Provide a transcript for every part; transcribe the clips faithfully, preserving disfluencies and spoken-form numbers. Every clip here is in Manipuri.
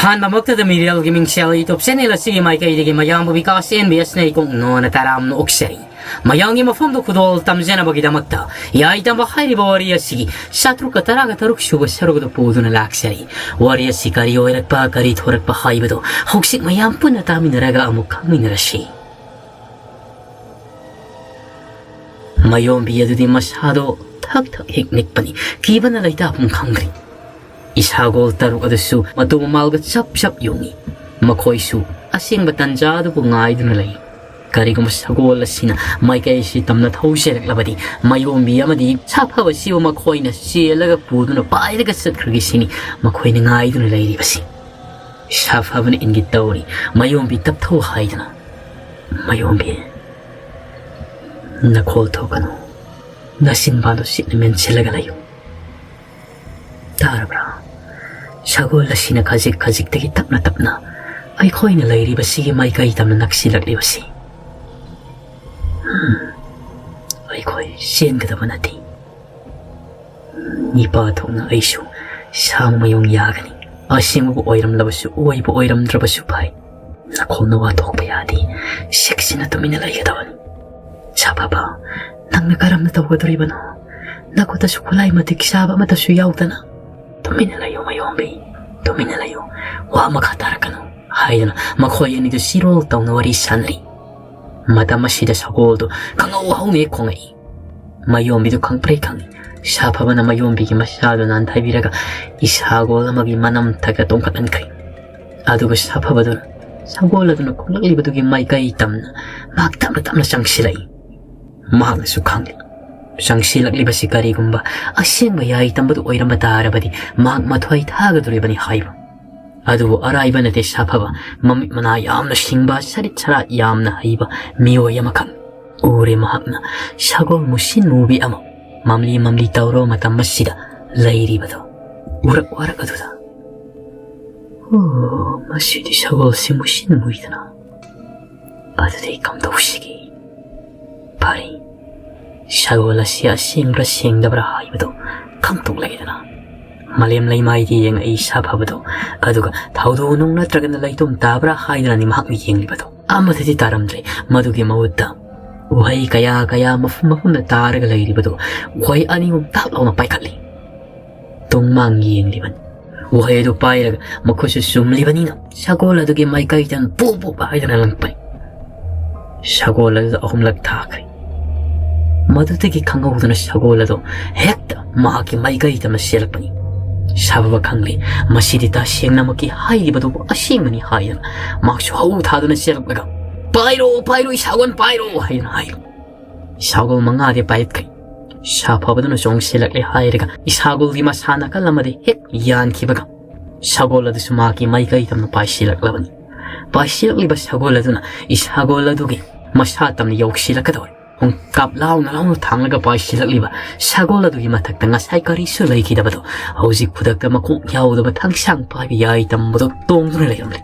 ꯑꯍꯥꯟꯕꯃꯛꯇꯗ ꯃꯤꯔꯦꯜꯒꯤ ꯃꯤꯡꯁꯦꯜ YouTube channel ꯑꯁꯤꯒꯤ ꯃꯥꯏꯀꯩꯗꯒꯤ ꯃꯌꯥꯝꯕꯨ ꯕꯤꯀꯥꯁ ꯑꯦꯟ ꯕꯤ ꯑꯦꯁꯅ ꯏꯀꯣꯛ ꯅꯣꯟꯅ ꯇꯔꯥꯝꯅ ꯑꯣꯛꯆꯔꯤ꯫ ꯃꯌꯥꯝꯒꯤ ꯃꯐꯝꯗ ꯈꯨꯗꯣꯜ ꯇꯝꯖꯅꯕꯒꯤꯗꯃꯛꯇ ꯌꯥꯏ ꯇꯝꯕ ꯍꯥꯏꯔꯤꯕ ꯋꯥꯔꯤ ꯑꯁꯤꯒꯤ ꯆꯥꯇ꯭ꯔꯨꯛꯀ ꯇꯔꯥꯒ ꯇꯔꯨꯛ ꯁꯨꯕ ꯁꯔꯨꯛ ꯑꯗꯨ ꯄꯨꯗꯨꯅ ꯂꯥꯛꯆꯔꯤ꯫ ꯋꯥꯔꯤ ꯑꯁꯤ ꯀꯔꯤ ꯑꯣꯏꯔꯛꯄ, ꯀꯔꯤ ꯊꯣꯔꯛꯄ ꯍꯥꯏꯕꯗꯨ ꯍꯧꯖꯤꯛ ꯃꯌꯥꯝ ꯄꯨꯟꯅ ꯇꯥꯃꯤꯟꯅꯔꯒ ꯑꯃꯨꯛ ꯈꯪꯃꯤꯟꯅꯔꯁꯤ꯫ ꯃꯌꯣꯝꯕꯤ ꯑꯗꯨꯗꯤ ꯃꯁꯥꯗꯣ ꯊꯛ ꯊꯛ ꯍꯦꯛ ꯅꯤꯛꯄꯅꯤ꯫ ꯀꯤꯕꯅ ꯂꯩꯇꯥꯐꯝ ꯈꯪꯗ꯭ꯔꯤ꯫ ꯏꯁꯥꯒꯣꯜ ꯇꯔꯨꯛ ꯑꯗꯨꯁꯨ ꯃꯇꯨ ꯃꯃꯥꯜꯒ ꯆꯞ ꯆꯞ ꯌꯨꯡꯏ꯫ ꯃꯈꯣꯏꯁꯨ ꯑꯁꯦꯡꯕ ꯇꯟꯖꯥ ꯑꯗꯨꯕꯨ ꯉꯥꯏꯗꯨꯅ ꯂꯩ꯫ ꯀꯔꯤꯒꯨꯝꯕ ꯁꯒꯣꯜ ꯑꯁꯤꯅ ꯃꯥꯏꯀꯩ ꯑꯁꯤ ꯇꯝꯅ ꯊꯧꯖꯔꯛꯂꯕꯗꯤ, ꯃꯌꯣꯝꯕꯤ ꯑꯃꯗꯤ ꯁꯥꯐꯕꯁꯤꯕꯨ ꯃꯈꯣꯏꯅ ꯆꯦꯜꯂꯒ ꯄꯨꯗꯨꯅ ꯄꯥꯏꯔꯒ ꯆꯠꯈ꯭ꯔꯒꯦ ꯁꯤꯅꯤ ꯃꯈꯣꯏꯅ ꯉꯥꯏꯗꯨꯅ ꯂꯩꯔꯤꯕꯁꯤ꯫ ꯁꯥꯐꯕꯅ ꯏꯪꯒꯤꯠ ꯇꯧꯔꯤ, "ꯃꯌꯣꯝꯕꯤ, ꯇꯞꯊꯧ" ꯍꯥꯏꯗꯨꯅ꯫ "ꯃꯌꯣꯝꯕꯤ, ꯅꯈꯣꯜ ꯊꯣꯛꯀꯅꯨ꯫ ꯅꯆꯤꯟꯕꯥꯟꯗꯣ ꯁꯤꯠꯅ ꯃꯦꯟꯁꯤꯜꯂꯒ ꯂꯩꯌꯨ꯫ ꯇꯥꯔꯕ꯭ꯔꯥ? ꯁꯒꯣꯜ ꯑꯁꯤꯅ ꯈꯖꯤꯛ ꯈꯖꯤꯛꯇꯒꯤ ꯇꯞꯅ ꯇꯞꯅ ꯑꯩꯈꯣꯏꯅ ꯂꯩꯔꯤꯕꯁꯤꯒꯤ ꯃꯥꯏꯀꯩ ꯇꯝꯅ ꯅꯛꯁꯤꯜꯂꯛꯂꯤꯕꯁꯤ꯫ ꯎꯝ, ꯑꯩꯈꯣꯏ ꯆꯦꯟꯒꯗꯕ ꯅꯠꯇꯦ꯫ ꯏꯄꯥ ꯊꯣꯛꯅ ꯑꯩꯁꯨ ꯁꯥ ꯃꯌꯨꯡ ꯌꯥꯒꯅꯤ꯫ ꯑꯁꯦꯡꯕꯕꯨ ꯑꯣꯏꯔꯝꯂꯕꯁꯨ, ꯑꯣꯏꯕ ꯑꯣꯏꯔꯝꯗ꯭ꯔꯕꯁꯨ ꯐꯩ꯫ ꯅꯈꯣꯜ ꯅꯋꯥ ꯊꯣꯛꯄ ꯌꯥꯗꯦ꯫ ꯆꯦꯛꯁꯤꯟꯅ ꯇꯨꯃꯤꯟꯅ ꯂꯩꯒꯗꯕꯅꯤ꯫" "ꯁꯥꯐꯕ, ꯅꯪꯅ ꯀꯔꯝꯅ ꯇꯧꯒꯗꯧꯔꯤꯕꯅꯣ? ꯅꯈꯨꯠꯇꯁꯨ ꯈꯨꯠꯂꯥꯏ ꯃꯇꯤꯛ ꯆꯥꯕ ꯑꯃꯠꯇꯁꯨ ꯌꯥꯎꯗꯅ꯫" "ꯇꯨꯃꯤꯟꯅ ꯂꯩꯌꯨ ꯃꯌꯣꯝꯕꯤ, ꯇꯨꯃꯤꯟꯅ ꯂꯩꯌꯨ꯫ ꯋꯥ ꯃꯈꯥ ꯇꯥꯔꯛꯀꯅꯨ" ꯍꯥꯏꯗꯨꯅ ꯃꯈꯣꯏ ꯑꯅꯤꯗꯨ ꯆꯤꯔꯣꯜ ꯇꯧꯅ ꯋꯥꯔꯤ ꯁꯥꯟꯅꯔꯤ꯫ ꯃꯇꯝ ꯑꯁꯤꯗ ꯁꯒꯣꯜꯗꯨ ꯈꯪꯍꯧ ꯍꯧꯅ ꯍꯦꯛ ꯈꯣꯡꯉꯛꯏ꯫ ꯃꯌꯣꯝꯕꯤꯗꯨ ꯈꯪꯄ꯭ꯔꯦꯛ ꯈꯪꯏ꯫ ꯁꯥꯐꯕꯅ ꯃꯌꯣꯝꯕꯤꯒꯤ ꯃꯁꯥꯗꯨ ꯅꯥꯟꯊꯕꯤꯔꯒ ꯏꯁꯥꯒꯣꯜ ꯑꯃꯒꯤ ꯃꯅꯝꯊꯛꯇ ꯇꯣꯡꯈꯠꯍꯟꯈ꯭ꯔꯦ꯫ ꯑꯗꯨꯒ ꯁꯥꯐꯕꯗꯨꯅ ꯁꯒꯣꯜ ꯑꯗꯨꯅ ꯈꯣꯡꯂꯛꯂꯤꯕꯗꯨꯒꯤ ꯃꯥꯏꯀꯩ ꯇꯝꯅ ꯃꯍꯥꯛ ꯇꯞꯅ ꯇꯞꯅ ꯆꯪꯁꯤꯜꯂꯛꯏ꯫ ꯃꯍꯥꯛꯅꯁꯨ ꯈꯪꯂꯤ, ꯆꯪꯁꯤꯜꯂꯛꯂꯤꯕꯁꯤ ꯀꯔꯤꯒꯨꯝꯕ ꯑꯁꯦꯡꯕ ꯌꯥꯏ ꯇꯝꯕꯗꯨ ꯑꯣꯏꯔꯝꯕ ꯇꯥꯔꯕꯗꯤ ꯃꯍꯥꯛ ꯃꯊ꯭ꯋꯥꯏ ꯊꯥꯒꯗꯧꯔꯤꯕꯅꯤ ꯍꯥꯏꯕ꯫ ꯑꯗꯨꯕꯨ ꯑꯔꯥꯏꯕ ꯅꯠꯇꯦ ꯁꯥꯐꯕ, ꯃꯃꯤꯠ ꯃꯅꯥ ꯌꯥꯝꯅ ꯁꯤꯡꯕ, ꯁꯔꯤꯠ ꯁꯔꯥꯠ ꯌꯥꯝꯅ ꯍꯩꯕ ꯃꯤꯑꯣꯏ ꯑꯃꯈꯛ꯫ ꯎꯔꯦ ꯃꯍꯥꯛꯅ ꯁꯒꯣꯜ ꯃꯨꯁꯤꯟ ꯃꯨꯕꯤ ꯑꯃ ꯃꯝꯂꯤ ꯃꯝꯂꯤ ꯇꯧꯔꯕ ꯃꯇꯝ ꯑꯁꯤꯗ ꯂꯩꯔꯤꯕꯗꯣ꯫ ꯎꯔꯛ ꯋꯥꯔꯛ ꯑꯗꯨꯗ, "ꯑꯣ, ꯃꯁꯤꯗꯤ ꯁꯒꯣꯜꯁꯤ ꯃꯨꯁꯤꯟ ꯃꯨꯏꯗꯅ꯫ ꯑꯗꯨꯗꯤ ꯀꯝꯗꯧꯁꯤꯒꯦ? ꯐꯔꯦ, ꯁꯒꯣꯜ ꯑꯁꯤ ꯑꯁꯦꯡꯕ꯭ꯔꯥ ꯁꯦꯡꯗꯕ꯭ꯔꯥ ꯍꯥꯏꯕꯗꯨ ꯈꯪꯗꯣꯛꯂꯒꯦꯗꯅ꯫ ꯃꯥꯂꯦꯝ ꯂꯩꯃꯥꯏꯗ ꯌꯦꯡꯉꯛꯏ ꯁꯥꯐꯕꯗꯣ꯫ ꯑꯗꯨꯒ ꯊꯧꯗꯣꯛ ꯅꯨꯡ ꯅꯠꯇ꯭ꯔꯒꯅ ꯂꯩꯇꯣꯝ ꯇꯥꯕ꯭ꯔꯥ ꯍꯥꯏꯗꯨꯅꯅꯤ ꯃꯍꯥꯛꯅ ꯌꯦꯡꯂꯤꯕꯗꯣ꯫ ꯑꯃꯠꯇꯗꯤ ꯇꯥꯔꯝꯗ꯭ꯔꯦ꯫ ꯃꯗꯨꯒꯤ ꯃꯍꯨꯠꯇ ꯎꯍꯩ ꯀꯌꯥ ꯀꯌꯥ ꯃꯐꯝ ꯃꯐꯝꯗ ꯇꯥꯔꯒ ꯂꯩꯔꯤꯕꯗꯨ ꯎꯍꯩ ꯑꯅꯤ ꯑꯍꯨꯝ ꯇꯥꯛ ꯂꯥꯎꯅ ꯄꯥꯏꯈꯠꯂꯤ꯫ ꯇꯨꯡꯃꯥꯡ ꯌꯦꯡꯂꯤꯕꯅꯤ꯫ ꯎꯍꯩ ꯑꯗꯨ ꯄꯥꯏꯔꯒ ꯃꯈꯨꯠꯁꯨ ꯆꯨꯝꯂꯤꯕꯅꯤꯅ ꯁꯒꯣꯜ ꯑꯗꯨꯒꯤ ꯃꯥꯏꯀꯩꯗ ꯕꯨꯞ ꯕꯨꯞ ꯍꯥꯏꯗꯨꯅ ꯂꯪꯄꯩ꯫ ꯁꯒꯣꯜ ꯑꯗꯨꯗ ꯑꯍꯨꯝꯂꯛ ꯊꯥꯈ꯭ꯔꯦ꯫ ꯃꯗꯨꯗꯒꯤ ꯈꯪꯍꯧꯗꯅ ꯁꯒꯣꯜ ꯑꯗꯨ ꯍꯦꯛꯇ ꯃꯍꯥꯛꯀꯤ ꯃꯥꯏꯀꯩꯗ ꯑꯃ ꯆꯦꯜꯂꯛꯄꯅꯤ꯫ ꯁꯥꯐꯕ ꯈꯪꯂꯦ, ꯃꯁꯤꯗꯤ ꯇꯁꯦꯡꯅꯃꯛꯀꯤ ꯍꯥꯏꯔꯤꯕꯗꯨꯕꯨ ꯑꯁꯦꯡꯕꯅꯤ ꯍꯥꯏꯗꯅ ꯃꯍꯥꯛꯁꯨ ꯍꯧ ꯊꯥꯗꯨꯅ ꯆꯦꯜꯂꯛꯂꯒ, "ꯄꯥꯏꯔꯣ, ꯄꯥꯏꯔꯣ, ꯏꯁꯥꯒꯣꯟ ꯄꯥꯏꯔꯣ" ꯍꯥꯏꯗꯨꯅ ꯍꯥꯏꯔꯤ꯫ ꯏꯁꯥꯒꯣꯜ ꯃꯉꯥꯗꯤ ꯄꯥꯏꯈ꯭ꯔꯦ꯫ ꯁꯥꯐꯕꯗꯨꯅ ꯆꯣꯡꯁꯤꯜꯂꯛꯂꯦ ꯍꯥꯏꯔꯒ ꯏꯁꯥꯒꯣꯜꯒꯤ ꯃꯁꯥ ꯅꯥꯀꯜ ꯑꯃꯗ ꯍꯦꯛ ꯌꯥꯟꯈꯤꯕꯒ ꯁꯒꯣꯜ ꯑꯗꯨꯁꯨ ꯃꯍꯥꯛꯀꯤ ꯃꯥꯏꯀꯩꯗ ꯑꯃ ꯄꯥꯏꯁꯤꯜꯂꯛꯂꯕꯅꯤ꯫ ꯄꯥꯏꯁꯤꯜꯂꯛꯂꯤꯕ ꯁꯒꯣꯜ ꯑꯗꯨꯅ ꯏꯁꯥꯒꯣꯜ ꯑꯗꯨꯒꯤ ꯃꯁꯥ ꯇꯝꯅ ꯌꯧꯁꯤꯜꯂꯛꯀꯗꯧꯔꯦ꯫ ꯈꯣꯡꯀꯥꯞ ꯂꯥꯎꯅ ꯂꯥꯎꯅ ꯊꯥꯡꯂꯒ ꯄꯥꯏꯁꯤꯜꯂꯛꯂꯤꯕ ꯁꯒꯣꯜ ꯑꯗꯨꯒꯤ ꯃꯊꯛꯇ ꯉꯁꯥꯏ ꯀꯔꯤꯁꯨ ꯂꯩꯈꯤꯗꯕꯗꯣ ꯍꯧꯖꯤꯛ ꯈꯨꯗꯛꯇ ꯃꯀꯣꯛ ꯌꯥꯎꯗꯕ ꯊꯥꯡꯁꯥꯡ ꯄꯥꯏꯕ ꯌꯥꯏ ꯇꯝꯕꯗꯣ ꯇꯣꯡꯗꯨꯅ ꯂꯩꯔꯝꯂꯦ꯫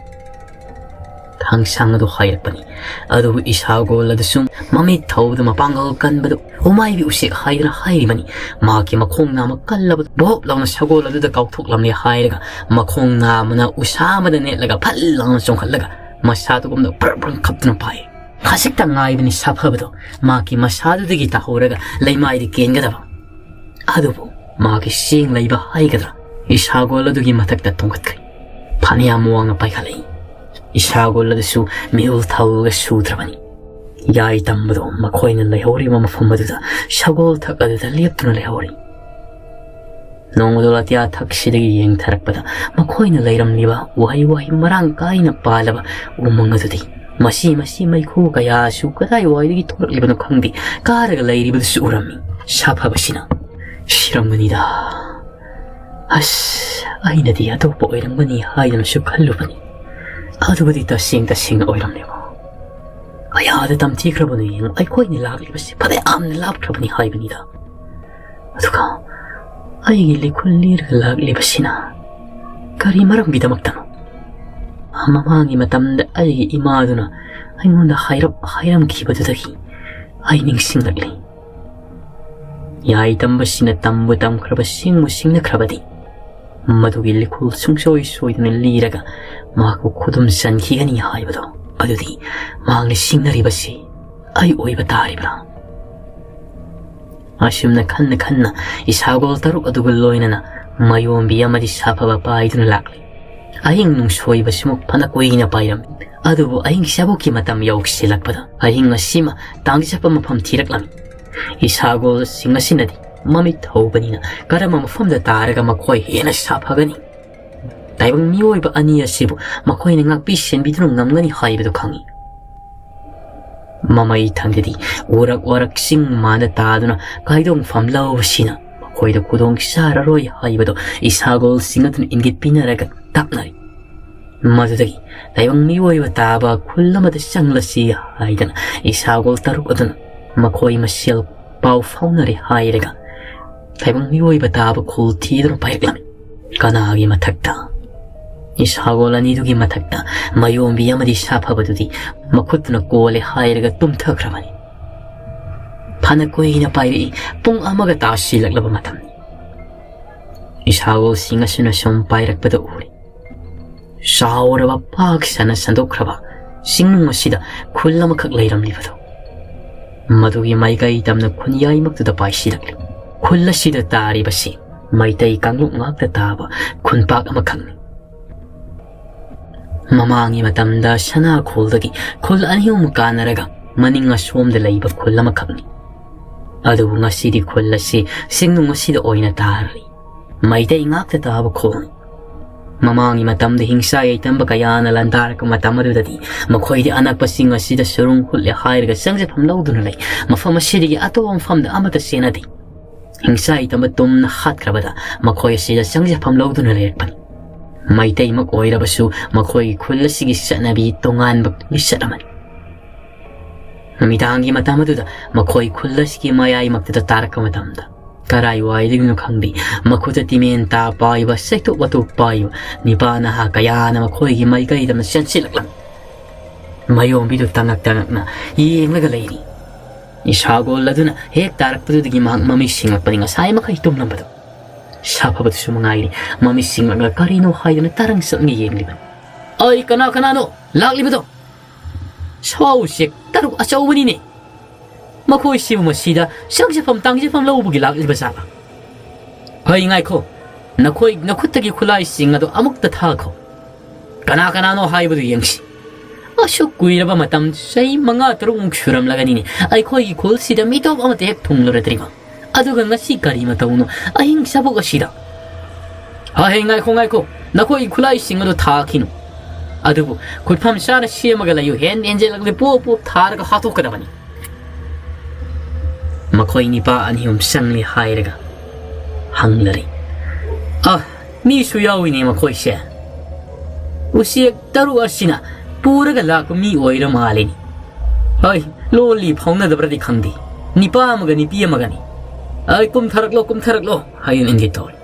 ꯊꯥꯡꯁꯥꯡ ꯑꯗꯨ ꯍꯥꯏꯔꯛꯄꯅꯤ꯫ ꯑꯗꯨꯕꯨ ꯏꯁꯥꯒꯣꯜ ꯑꯗꯨꯁꯨ ꯃꯃꯤꯠ ꯊꯧꯕꯗ ꯃꯄꯥꯡꯒꯜ ꯀꯟꯕꯗꯨ ꯎꯃꯥꯏꯕꯤ ꯎꯆꯦꯛ ꯍꯥꯏꯗꯨꯅ ꯍꯥꯏꯔꯤꯕꯅꯤ꯫ ꯃꯍꯥꯛꯀꯤ ꯃꯈꯣꯡ ꯅꯥꯝꯃ ꯀꯜꯂꯕ ꯕꯣꯞ ꯂꯥꯎꯅ ꯁꯒꯣꯜ ꯑꯗꯨꯗ ꯀꯥꯎꯊꯣꯛꯂꯝꯂꯦ ꯍꯥꯏꯔꯒ ꯃꯈꯣꯡ ꯅꯥꯝꯃꯅ ꯎꯁꯥ ꯑꯃꯗ ꯅꯦꯠꯂꯒ ꯐꯜ ꯂꯥꯎꯅ ꯆꯣꯡꯈꯠꯂꯒ ꯃꯁꯥꯗꯨꯒꯨꯝꯅ ꯐ꯭ꯔꯛ ꯐ꯭ꯔꯛ ꯈꯞꯇꯨꯅ ꯄꯥꯏ꯫ ꯈꯖꯤꯛꯇ ꯉꯥꯏꯕꯅꯤ ꯁꯥꯐꯕꯗꯣ ꯃꯍꯥꯛꯀꯤ ꯃꯁꯥꯗꯨꯗꯒꯤ ꯇꯥꯍꯧꯔꯒ ꯂꯩꯃꯥꯏꯗ ꯀꯦꯟꯒꯗꯕ꯫ ꯑꯗꯨꯕꯨ ꯃꯍꯥꯛꯀꯤ ꯆꯦꯡ ꯂꯩꯕ ꯍꯥꯏꯒꯗ꯭ꯔꯥ, ꯏꯁꯥꯒꯣꯜ ꯑꯗꯨꯒꯤ ꯃꯊꯛꯇ ꯇꯣꯡꯈꯠꯈ꯭ꯔꯦ꯫ ꯐꯅꯌꯥꯝ ꯋꯥꯡꯅ ꯄꯥꯏꯈꯠꯂꯛꯏ꯫ ꯏꯁꯥꯒꯣꯜ ꯑꯗꯨꯁꯨ ꯃꯤꯍꯨꯜ ꯊꯧꯒ ꯁꯨꯗ꯭ꯔꯕꯅꯤ꯫ ꯌꯥꯏ ꯇꯝꯕꯗꯣ ꯃꯈꯣꯏꯅ ꯂꯩꯍꯧꯔꯤꯕ ꯃꯐꯝ ꯑꯗꯨꯗ ꯁꯒꯣꯜ ꯊꯛ ꯑꯗꯨꯗ ꯂꯦꯞꯇꯨꯅ ꯂꯩꯍꯧꯔꯤ꯫ ꯅꯣꯡꯃꯗꯣ ꯑꯇꯤꯌꯥ ꯊꯛꯁꯤꯗꯒꯤ ꯌꯦꯡꯊꯔꯛꯄꯗ ꯃꯈꯣꯏꯅ ꯂꯩꯔꯝꯂꯤꯕ ꯎꯍꯩ ꯋꯥꯍꯩ ꯃꯔꯥꯡ ꯀꯥꯏꯅ ꯄꯥꯜꯂꯕ ꯎꯃꯪ ꯑꯗꯨꯗꯤ ꯃꯁꯤ ꯃꯁꯤ ꯃꯩꯈꯨ ꯀꯌꯥꯁꯨ ꯀꯗꯥꯏꯋꯥꯏꯗꯒꯤ ꯊꯣꯛꯂꯛꯂꯤꯕꯅꯣ ꯈꯪꯗꯦ, ꯀꯥꯔꯒ ꯂꯩꯔꯤꯕꯗꯨꯁꯨ ꯎꯔꯝꯃꯤ꯫ ꯁꯥꯐꯕꯁꯤꯅ, "ꯁꯤꯔꯝꯒꯅꯤꯗ꯫ ꯑꯁ, ꯑꯩꯅꯗꯤ ꯑꯇꯣꯞꯄ ꯑꯣꯏꯔꯝꯒꯅꯤ ꯍꯥꯏꯗꯨꯅꯁꯨ ꯈꯜꯂꯨꯕꯅꯤ꯫ ꯑꯗꯨꯕꯨꯗꯤ ꯇꯁꯦꯡ ꯇꯁꯦꯡꯅ ꯑꯣꯏꯔꯝꯂꯦꯀꯣ꯫ ꯀꯌꯥꯗ ꯇꯝꯊꯤꯈ꯭ꯔꯕꯅꯣ ꯌꯦꯡꯉꯨ, ꯑꯩꯈꯣꯏꯅ ꯂꯥꯛꯂꯤꯕꯁꯤ ꯐꯅ ꯌꯥꯝꯅ ꯂꯥꯞꯈ꯭ꯔꯕꯅꯤ ꯍꯥꯏꯕꯅꯤꯗ꯫ ꯑꯗꯨꯒ ꯑꯩꯒꯤ ꯂꯤꯈꯨꯜ ꯂꯤꯔꯒ ꯂꯥꯛꯂꯤꯕꯁꯤꯅ ꯀꯔꯤ ꯃꯔꯝꯒꯤꯗꯃꯛꯇꯅꯣ? ꯃꯃꯥꯡꯒꯤ ꯃꯇꯝꯗ ꯑꯩꯒꯤ ꯏꯃꯥꯗꯨꯅ ꯑꯩꯉꯣꯟꯗ ꯍꯥꯏꯔꯞ ꯍꯥꯏꯔꯝꯈꯤꯕꯗꯨꯗꯒꯤ ꯑꯩ ꯅꯤꯡꯁꯤꯡꯂꯛꯂꯤ꯫ ꯌꯥꯏ ꯇꯝꯕꯁꯤꯅ ꯇꯝꯕꯨ ꯇꯝꯈ꯭ꯔꯕ, ꯁꯤꯡꯕꯨ ꯁꯤꯡꯅꯈ꯭ꯔꯕꯗꯤ ꯃꯗꯨꯒꯤ ꯂꯤꯈꯨꯜ ꯁꯨꯡꯁꯣꯏ ꯁꯣꯏꯗꯅ ꯂꯤꯔꯒ ꯃꯍꯥꯛꯄꯨ ꯈꯨꯗꯨꯝ ꯆꯟꯈꯤꯒꯅꯤ ꯍꯥꯏꯕꯗꯣ, ꯑꯗꯨꯗꯤ ꯃꯍꯥꯛꯅ ꯁꯤꯡꯅꯔꯤꯕꯁꯤ ꯑꯩ ꯑꯣꯏꯕ ꯇꯥꯔꯤꯕ꯭ꯔꯥ? ꯑꯁꯨꯝꯅ ꯈꯟꯅ ꯈꯟꯅ ꯏꯁꯥꯒꯣꯜ ꯇꯔꯨꯛ ꯑꯗꯨꯒ ꯂꯣꯏꯅꯅ ꯃꯌꯣꯝꯕꯤ ꯑꯃꯗꯤ ꯁꯥꯐꯕ ꯄꯥꯏꯗꯨꯅ ꯂꯥꯛꯂꯤ꯫ ꯑꯍꯤꯡ ꯅꯨꯡꯁꯣꯏꯕꯁꯤꯃꯨꯛ ꯐꯅ ꯀꯨꯏꯅ ꯄꯥꯏꯔꯝꯃꯤ, ꯑꯗꯨꯕꯨ ꯑꯍꯤꯡ ꯆꯥꯕꯣꯛꯀꯤ ꯃꯇꯝ ꯌꯧꯁꯤꯜꯂꯛꯄꯗ ꯑꯍꯤꯡ ꯑꯁꯤꯃ ꯇꯥꯡꯖꯕ ꯃꯐꯝ ꯊꯤꯔꯛꯂꯝꯃꯤ꯫ ꯏꯁꯥꯒꯣꯜꯁꯤꯡ ꯑꯁꯤꯅꯗꯤ ꯃꯃꯤꯠ ꯊꯧꯕꯅꯤꯅ ꯀꯔꯝꯕ ꯃꯐꯝꯗ ꯇꯥꯔꯒ ꯃꯈꯣꯏ ꯍꯦꯟꯅ ꯁꯥꯐꯒꯅꯤ? ꯇꯥꯏꯕꯪ ꯃꯤꯑꯣꯏꯕ ꯑꯅꯤ ꯑꯁꯤꯕꯨ ꯃꯈꯣꯏꯅ ꯉꯥꯛꯄꯤ ꯁꯦꯟꯕꯤꯗꯨꯅ ꯉꯝꯒꯅꯤ ꯍꯥꯏꯕꯗꯨ ꯈꯪꯏ꯫ ꯃꯃꯩ ꯊꯪꯗꯗꯤ ꯎꯔꯛ ꯋꯥꯔꯛ ꯆꯤꯡ ꯃꯥꯟꯗ ꯇꯥꯗꯨꯅ ꯀꯥꯏꯗꯣꯡꯐꯝ ꯂꯧꯕꯁꯤꯅ ꯃꯈꯣꯏꯗ ꯈꯨꯗꯣꯡ ꯆꯥꯔꯔꯣꯏ ꯍꯥꯏꯕꯗꯨ ꯏꯁꯥꯒꯣꯜꯁꯤꯡ ꯑꯗꯨꯅ ꯏꯪꯒꯤꯠ ꯄꯤꯅꯔꯒ ꯇꯥꯛꯅꯔꯤ꯫ ꯃꯗꯨꯗꯒꯤ ꯇꯥꯏꯕꯪ ꯃꯤꯑꯣꯏꯕ ꯇꯥꯕ ꯈꯨꯜ ꯑꯃꯗ ꯆꯪꯂꯁꯤ ꯍꯥꯏꯗꯅ ꯏꯁꯥꯒꯣꯜ ꯇꯔꯨꯛ ꯑꯗꯨꯅ ꯃꯈꯣꯏ ꯃꯁꯦꯜ ꯄꯥꯎ ꯐꯥꯎꯅꯔꯦ ꯍꯥꯏꯔꯒ ꯇꯥꯏꯕꯪ ꯃꯤꯑꯣꯏꯕ ꯇꯥꯕ ꯈꯨꯜ ꯊꯤꯗꯨꯅ ꯄꯥꯏꯔꯛꯂꯝꯃꯤ꯫ ꯀꯅꯥꯒꯤ ꯃꯊꯛꯇ? ꯏꯁꯥꯒꯣꯜ ꯑꯅꯤꯗꯨꯒꯤ ꯃꯊꯛꯇ ꯃꯌꯣꯝꯕꯤ ꯑꯃꯗꯤ ꯁꯥꯐꯕꯗꯨꯗꯤ ꯃꯈꯨꯠꯇꯨꯅ ꯀꯣꯜꯂꯦ ꯍꯥꯏꯔꯒ ꯇꯨꯝꯊꯈ꯭ꯔꯕꯅꯤ꯫ ꯐꯅ ꯀꯨꯏꯅ ꯄꯥꯏꯔꯛꯏ, ꯄꯨꯡ ꯑꯃꯒ ꯇꯥꯁꯤꯜꯂꯛꯂꯕ ꯃꯇꯝꯅꯤ꯫ ꯏꯁꯥꯒꯣꯜꯁꯤꯡ ꯑꯁꯤꯅ ꯁꯨꯝ ꯄꯥꯏꯔꯛꯄꯗ ꯎꯔꯦ꯫ ꯆꯥꯎꯔꯕ ꯄꯥꯛ ꯁꯟꯅ ꯁꯟꯗꯣꯛꯈ꯭ꯔꯕ ꯆꯤꯡꯅꯨꯡ ꯑꯁꯤꯗ ꯈꯨꯜ ꯑꯃꯈꯛ ꯂꯩꯔꯝꯂꯤꯕꯗꯨ꯫ ꯃꯗꯨꯒꯤ ꯃꯥꯏꯀꯩ ꯇꯝꯅ ꯈꯨꯟꯌꯥꯏꯃꯛꯇꯨꯗ ꯄꯥꯏꯁꯤꯜꯂꯛꯂꯤ꯫ ꯈꯨꯜ ꯑꯁꯤꯗ ꯇꯥꯔꯤꯕꯁꯤ ꯃꯩꯇꯩ ꯀꯥꯡꯂꯨꯞ ꯉꯥꯛꯇ ꯇꯥꯕ ꯈꯨꯟꯄꯥꯛ ꯑꯃꯈꯛꯅꯤ꯫ ꯃꯃꯥꯡꯒꯤ ꯃꯇꯝꯗ ꯁꯅꯥꯈꯣꯜꯗꯒꯤ ꯈꯨꯜ ꯑꯅꯤ ꯑꯍꯨꯝ ꯀꯥꯟꯅꯔꯒ ꯃꯅꯤꯡ ꯑꯁꯣꯝꯗ ꯂꯩꯕ ꯈꯨꯜ ꯑꯃꯈꯛꯅꯤ꯫ ꯑꯗꯨꯕꯨ ꯉꯁꯤꯗꯤ ꯈꯨꯜ ꯑꯁꯤ ꯆꯤꯡꯅꯨꯡ ꯑꯁꯤꯗ ꯑꯣꯏꯅ ꯇꯥꯔꯤ꯫ ꯃꯩꯇꯩ ꯉꯥꯛꯇ ꯇꯥꯕ ꯈꯨꯜꯅꯤ꯫ ꯃꯃꯥꯡꯒꯤ ꯃꯇꯝꯗ ꯍꯤꯡꯁꯥ ꯌꯩꯇꯝꯕ ꯀꯌꯥꯅ ꯂꯥꯟꯗꯥꯔꯛꯄ ꯃꯇꯝ ꯑꯗꯨꯗꯗꯤ ꯃꯈꯣꯏꯗꯤ ꯑꯅꯛꯄꯁꯤꯡ ꯑꯁꯤꯗ ꯁꯨꯔꯨꯡ ꯍꯨꯠꯂꯦ ꯍꯥꯏꯔꯒ ꯆꯪꯖꯐꯝ ꯂꯧꯗꯨꯅ ꯂꯩ꯫ ꯃꯐꯝ ꯑꯁꯤꯗꯒꯤ ꯑꯇꯣꯞꯄ ꯃꯐꯝꯗ ꯑꯃꯠꯇ ꯆꯦꯟꯅꯗꯦ꯫ ꯍꯤꯡꯁꯥ ꯌꯩꯇꯝꯕ ꯇꯨꯝꯅ ꯍꯥꯠꯈ꯭ꯔꯕꯗ ꯃꯈꯣꯏ ꯑꯁꯤꯗ ꯆꯪꯖꯐꯝ ꯂꯧꯗꯨꯅ ꯂꯩꯔꯛꯄꯅꯤ꯫ ꯃꯩꯇꯩꯃꯛ ꯑꯣꯏꯔꯕꯁꯨ ꯃꯈꯣꯏꯒꯤ ꯈꯨꯜ ꯑꯁꯤꯒꯤ ꯆꯠꯅꯕꯤ ꯇꯣꯉꯥꯟꯕ ꯂꯤꯆꯠ ꯑꯃꯅꯤ꯫ ꯅꯨꯃꯤꯗꯥꯡꯒꯤ ꯃꯇꯝ ꯑꯗꯨꯗ ꯃꯈꯣꯏ ꯈꯨꯜ ꯑꯁꯤꯒꯤ ꯃꯌꯥꯏꯃꯛꯇꯗ ꯇꯥꯔꯛꯄ ꯃꯇꯝꯗ, ꯀꯔꯥꯏꯋꯥꯏꯗꯒꯤꯅꯣ ꯈꯪꯗꯦ, ꯃꯈꯨꯠꯇ ꯇꯤꯃꯦꯟ ꯇꯥ ꯄꯥꯏꯕ, ꯁꯩꯇꯣꯛ ꯋꯥꯇꯣꯛ ꯄꯥꯏꯕ ꯅꯤꯄꯥ ꯅꯍꯥ ꯀꯌꯥꯅ ꯃꯈꯣꯏꯒꯤ ꯃꯥꯏꯀꯩꯗ ꯆꯦꯟꯁꯤꯜꯂꯛꯂꯝꯃꯤ꯫ ꯃꯌꯣꯝꯕꯤꯗꯨ ꯇꯉꯛ ꯇꯉꯛꯅ ꯌꯦꯡꯂꯒ ꯂꯩꯔꯤ꯫ ꯏꯁꯥꯒꯣꯜ ꯑꯗꯨꯅ ꯍꯦꯛ ꯇꯥꯔꯛꯄꯗꯨꯗꯒꯤ ꯃꯍꯥꯛ ꯃꯃꯤꯠ ꯁꯤꯡꯂꯛꯄꯅꯤ, ꯉꯁꯥꯏ ꯃꯈꯩ ꯇꯨꯝꯂꯝꯕꯗꯨ꯫ ꯁꯥꯐꯕꯗꯨꯁꯨ ꯃꯉꯥꯏꯔꯦ, ꯃꯃꯤꯠ ꯁꯤꯡꯂꯒ ꯀꯔꯤꯅꯣ ꯍꯥꯏꯗꯨꯅ ꯇꯔꯪ ꯆꯠꯂꯒ ꯌꯦꯡꯂꯤꯕꯅꯤ꯫ "ꯑꯩ, ꯀꯅꯥ ꯀꯅꯥꯅꯣ ꯂꯥꯛꯂꯤꯕꯗꯣ? ꯁꯥ ꯎꯆꯦꯛ ꯇꯔꯨꯛ ꯑꯆꯧꯕꯅꯤꯅꯦ꯫ ꯃꯈꯣꯏꯁꯤꯕꯨ ꯃꯁꯤꯗ ꯆꯪꯖꯐꯝ ꯇꯥꯡꯖꯐꯝ ꯂꯧꯕꯒꯤ ꯂꯥꯛꯂꯤꯕ ꯖꯥꯠꯂꯥ? ꯍꯩ, ꯉꯥꯏꯈꯣ, ꯅꯈꯣꯏ ꯅꯈꯨꯠꯇꯒꯤ ꯈꯨꯠꯂꯥꯏꯁꯤꯡ ꯑꯗꯨ ꯑꯃꯨꯛꯇ ꯊꯥꯈꯣ꯫ ꯀꯅꯥ ꯀꯅꯥꯅꯣ ꯍꯥꯏꯕꯗꯨ ꯌꯦꯡꯁꯤ꯫ ꯑꯁꯨꯛ ꯀꯨꯏꯔꯕ ꯃꯇꯝ, ꯆꯍꯤ ꯃꯉꯥ ꯇꯔꯨꯛꯃꯨꯛ ꯁꯨꯔꯝꯂꯒꯅꯤꯅꯦ, ꯑꯩꯈꯣꯏꯒꯤ ꯈꯨꯜꯁꯤꯗ ꯃꯤꯇꯣꯞ ꯑꯃꯠꯇ ꯍꯦꯛ ꯊꯨꯡꯂꯨꯔꯗ꯭ꯔꯤꯕ꯫ ꯑꯗꯨꯒ ꯉꯁꯤ ꯀꯔꯤ ꯃꯇꯧꯅꯣ ꯑꯍꯤꯡ ꯆꯥꯕꯣꯛ ꯑꯁꯤꯗ?" "ꯍꯥ, ꯍꯦ, ꯉꯥꯏꯈꯣ, ꯉꯥꯏꯈꯣ, ꯅꯈꯣꯏꯒꯤ ꯈꯨꯠꯂꯥꯏꯁꯤꯡ ꯑꯗꯨ ꯊꯥꯈꯤꯅꯨ꯫ ꯑꯗꯨꯕꯨ ꯈꯨꯠꯐꯝ ꯆꯥꯅ ꯁꯦꯝꯃꯒ ꯂꯩꯌꯨ, ꯍꯦꯟ ꯍꯦꯟꯖꯦꯜꯂꯛꯂꯦ, ꯄꯣꯞ ꯄꯣꯞ ꯊꯥꯔꯒ ꯍꯥꯠꯇꯣꯛꯀꯗꯕꯅꯤ꯫" ꯃꯈꯣꯏ ꯅꯤꯄꯥ ꯑꯅꯤ ꯑꯍꯨꯝ ꯆꯪꯂꯦ ꯍꯥꯏꯔꯒ ꯍꯪꯂꯔꯦ꯫ "ꯑ, ꯃꯤꯁꯨ ꯌꯥꯎꯏꯅꯦ ꯃꯈꯣꯏꯁꯦ꯫ ꯎꯆꯦꯛ ꯇꯔꯨꯛ ꯑꯁꯤꯅ ꯄꯨꯔꯒ ꯂꯥꯛꯄ ꯃꯤ ꯑꯣꯏꯔ ꯃꯥꯜꯂꯤꯅꯦ꯫ ꯍꯣꯏ, ꯂꯣꯜꯂꯤ ꯐꯥꯎꯅꯗꯕ꯭ꯔꯗꯤ ꯈꯪꯗꯦ꯫ ꯅꯤꯄꯥ ꯑꯃꯒ ꯅꯨꯄꯤ ꯑꯃꯒꯅꯤ꯫ ꯑꯩ, ꯀꯨꯝꯊꯔꯛꯂꯣ, ꯀꯨꯝꯊꯔꯛꯂꯣ," ꯍꯥꯏꯌꯨ ꯏꯟꯒꯤꯠ ꯇꯧꯔꯦ꯫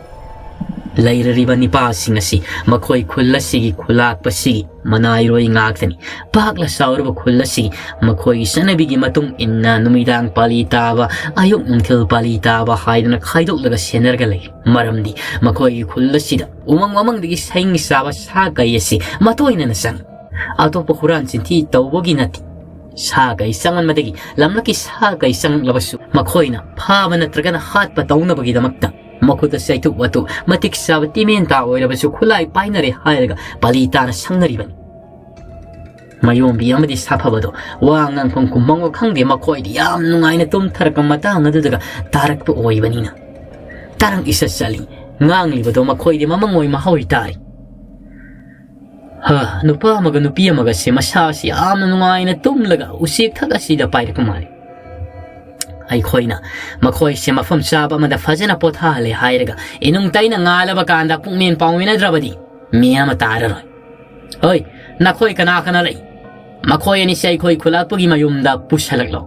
ꯂꯩꯔꯔꯤꯕ ꯅꯤꯄꯥꯁꯤꯡ ꯑꯁꯤ ꯃꯈꯣꯏ ꯈꯨꯜ ꯑꯁꯤꯒꯤ ꯈꯨꯂꯥꯛꯄꯁꯤꯒꯤ ꯃꯅꯥꯏꯔꯣꯏ ꯉꯥꯛꯇꯅꯤ꯫ ꯄꯥꯛꯂ ꯆꯥꯎꯔꯕ ꯈꯨꯜ ꯑꯁꯤꯒꯤ ꯃꯈꯣꯏꯒꯤ ꯆꯠꯅꯕꯤꯒꯤ ꯃꯇꯨꯡ ꯏꯟꯅ ꯅꯨꯃꯤꯗꯥꯡ ꯄꯥꯂꯤ ꯇꯥꯕ, ꯑꯌꯨꯛ ꯅꯨꯡꯊꯤꯜ ꯄꯥꯂꯤ ꯇꯥꯕ ꯍꯥꯏꯗꯅ ꯈꯥꯏꯗꯣꯛꯂꯒ ꯁꯦꯟꯅꯔꯒ ꯂꯩ꯫ ꯃꯔꯝꯗꯤ ꯃꯈꯣꯏꯒꯤ ꯈꯨꯜ ꯑꯁꯤꯗ ꯎꯃꯪ ꯋꯥꯃꯪꯗꯒꯤ ꯁꯩ ꯆꯥꯕ ꯁꯥ ꯀꯩ ꯑꯁꯤ ꯃꯇꯣꯏꯅꯅ ꯆꯪꯏ꯫ ꯑꯇꯣꯞꯄ ꯍꯨꯔꯥꯟ ꯆꯤꯟꯊꯤ ꯇꯧꯕꯒꯤ ꯅꯠꯇꯦ꯫ ꯁꯥ ꯀꯩ ꯆꯪꯃꯟꯕꯗꯒꯤ ꯂꯝꯂꯛꯀꯤ ꯁꯥ ꯀꯩ ꯆꯪꯂꯛꯂꯕꯁꯨ ꯃꯈꯣꯏꯅ ꯐꯥꯕ ꯅꯠꯇ꯭ꯔꯒꯅ ꯍꯥꯠꯄ ꯇꯧꯅꯕꯒꯤꯗꯃꯛꯇ ꯃꯈꯨꯠꯇ ꯆꯩꯇꯨꯞ ꯋꯥꯇꯨꯞ ꯃꯇꯤꯛ ꯆꯥꯕ ꯇꯤꯃꯦꯟꯇꯥ ꯑꯣꯏꯔꯕꯁꯨ ꯈꯨꯠꯂꯥꯏ ꯄꯥꯏꯅꯔꯦ ꯍꯥꯏꯔꯒ ꯄꯥꯂꯤ ꯇꯥꯅ ꯁꯪꯅꯔꯤꯕꯅꯤ꯫ ꯃꯌꯣꯝꯕꯤ ꯑꯃꯗꯤ ꯁꯥꯐꯕꯗꯣ ꯋꯥ ꯉꯥꯡꯐꯝ ꯈꯨꯝꯐꯝꯒ ꯈꯪꯗꯦ꯫ ꯃꯈꯣꯏꯗꯤ ꯌꯥꯝ ꯅꯨꯡꯉꯥꯏꯅ ꯇꯨꯝꯊꯔꯛꯄ ꯃꯇꯥꯡ ꯑꯗꯨꯗꯒ ꯇꯥꯔꯛꯄ ꯑꯣꯏꯕꯅꯤꯅ ꯇꯔꯪ ꯏꯆꯠ ꯆꯠꯂꯤ꯫ ꯉꯥꯡꯂꯤꯕꯗꯣ ꯃꯈꯣꯏꯗꯤ ꯃꯃꯪ ꯑꯣꯏ ꯃꯍꯥꯎ ꯇꯥꯔꯤ꯫ ꯍꯥ, ꯅꯨꯄꯥ ꯑꯃꯒ ꯅꯨꯄꯤ ꯑꯃꯒꯁꯦ ꯃꯁꯥꯁꯤ ꯌꯥꯝꯅ ꯅꯨꯡꯉꯥꯏꯅ ꯇꯨꯝꯂꯒ ꯎꯆꯦꯛ ꯊꯛ ꯑꯁꯤꯗ ꯄꯥꯏꯔꯛꯄ ꯃꯥꯜꯂꯤ꯫ ꯑꯩꯈꯣꯏꯅ ꯃꯈꯣꯏꯁꯦ ꯃꯐꯝ ꯆꯥꯕ ꯑꯃꯗ ꯐꯖꯅ ꯄꯣꯊꯥꯍꯜꯂꯦ ꯍꯥꯏꯔꯒ ꯏꯅꯨꯡ ꯇꯩꯅ ꯉꯥꯜꯂꯕ ꯀꯥꯟꯗ ꯄꯨꯛꯃꯦꯟ ꯄꯥꯎꯃꯤꯟꯅꯗ꯭ꯔꯕꯗꯤ ꯃꯤ ꯑꯃ ꯇꯥꯔꯔꯣꯏ꯫ "ꯍꯣꯏ, ꯅꯈꯣꯏ ꯀꯅꯥ ꯀꯅꯥ ꯂꯩ? ꯃꯈꯣꯏ ꯑꯅꯤꯁꯦ ꯑꯩꯈꯣꯏ ꯈꯨꯂꯥꯛꯄꯒꯤ ꯃꯌꯨꯝꯗ ꯄꯨꯁꯜꯂꯛꯂꯣ,"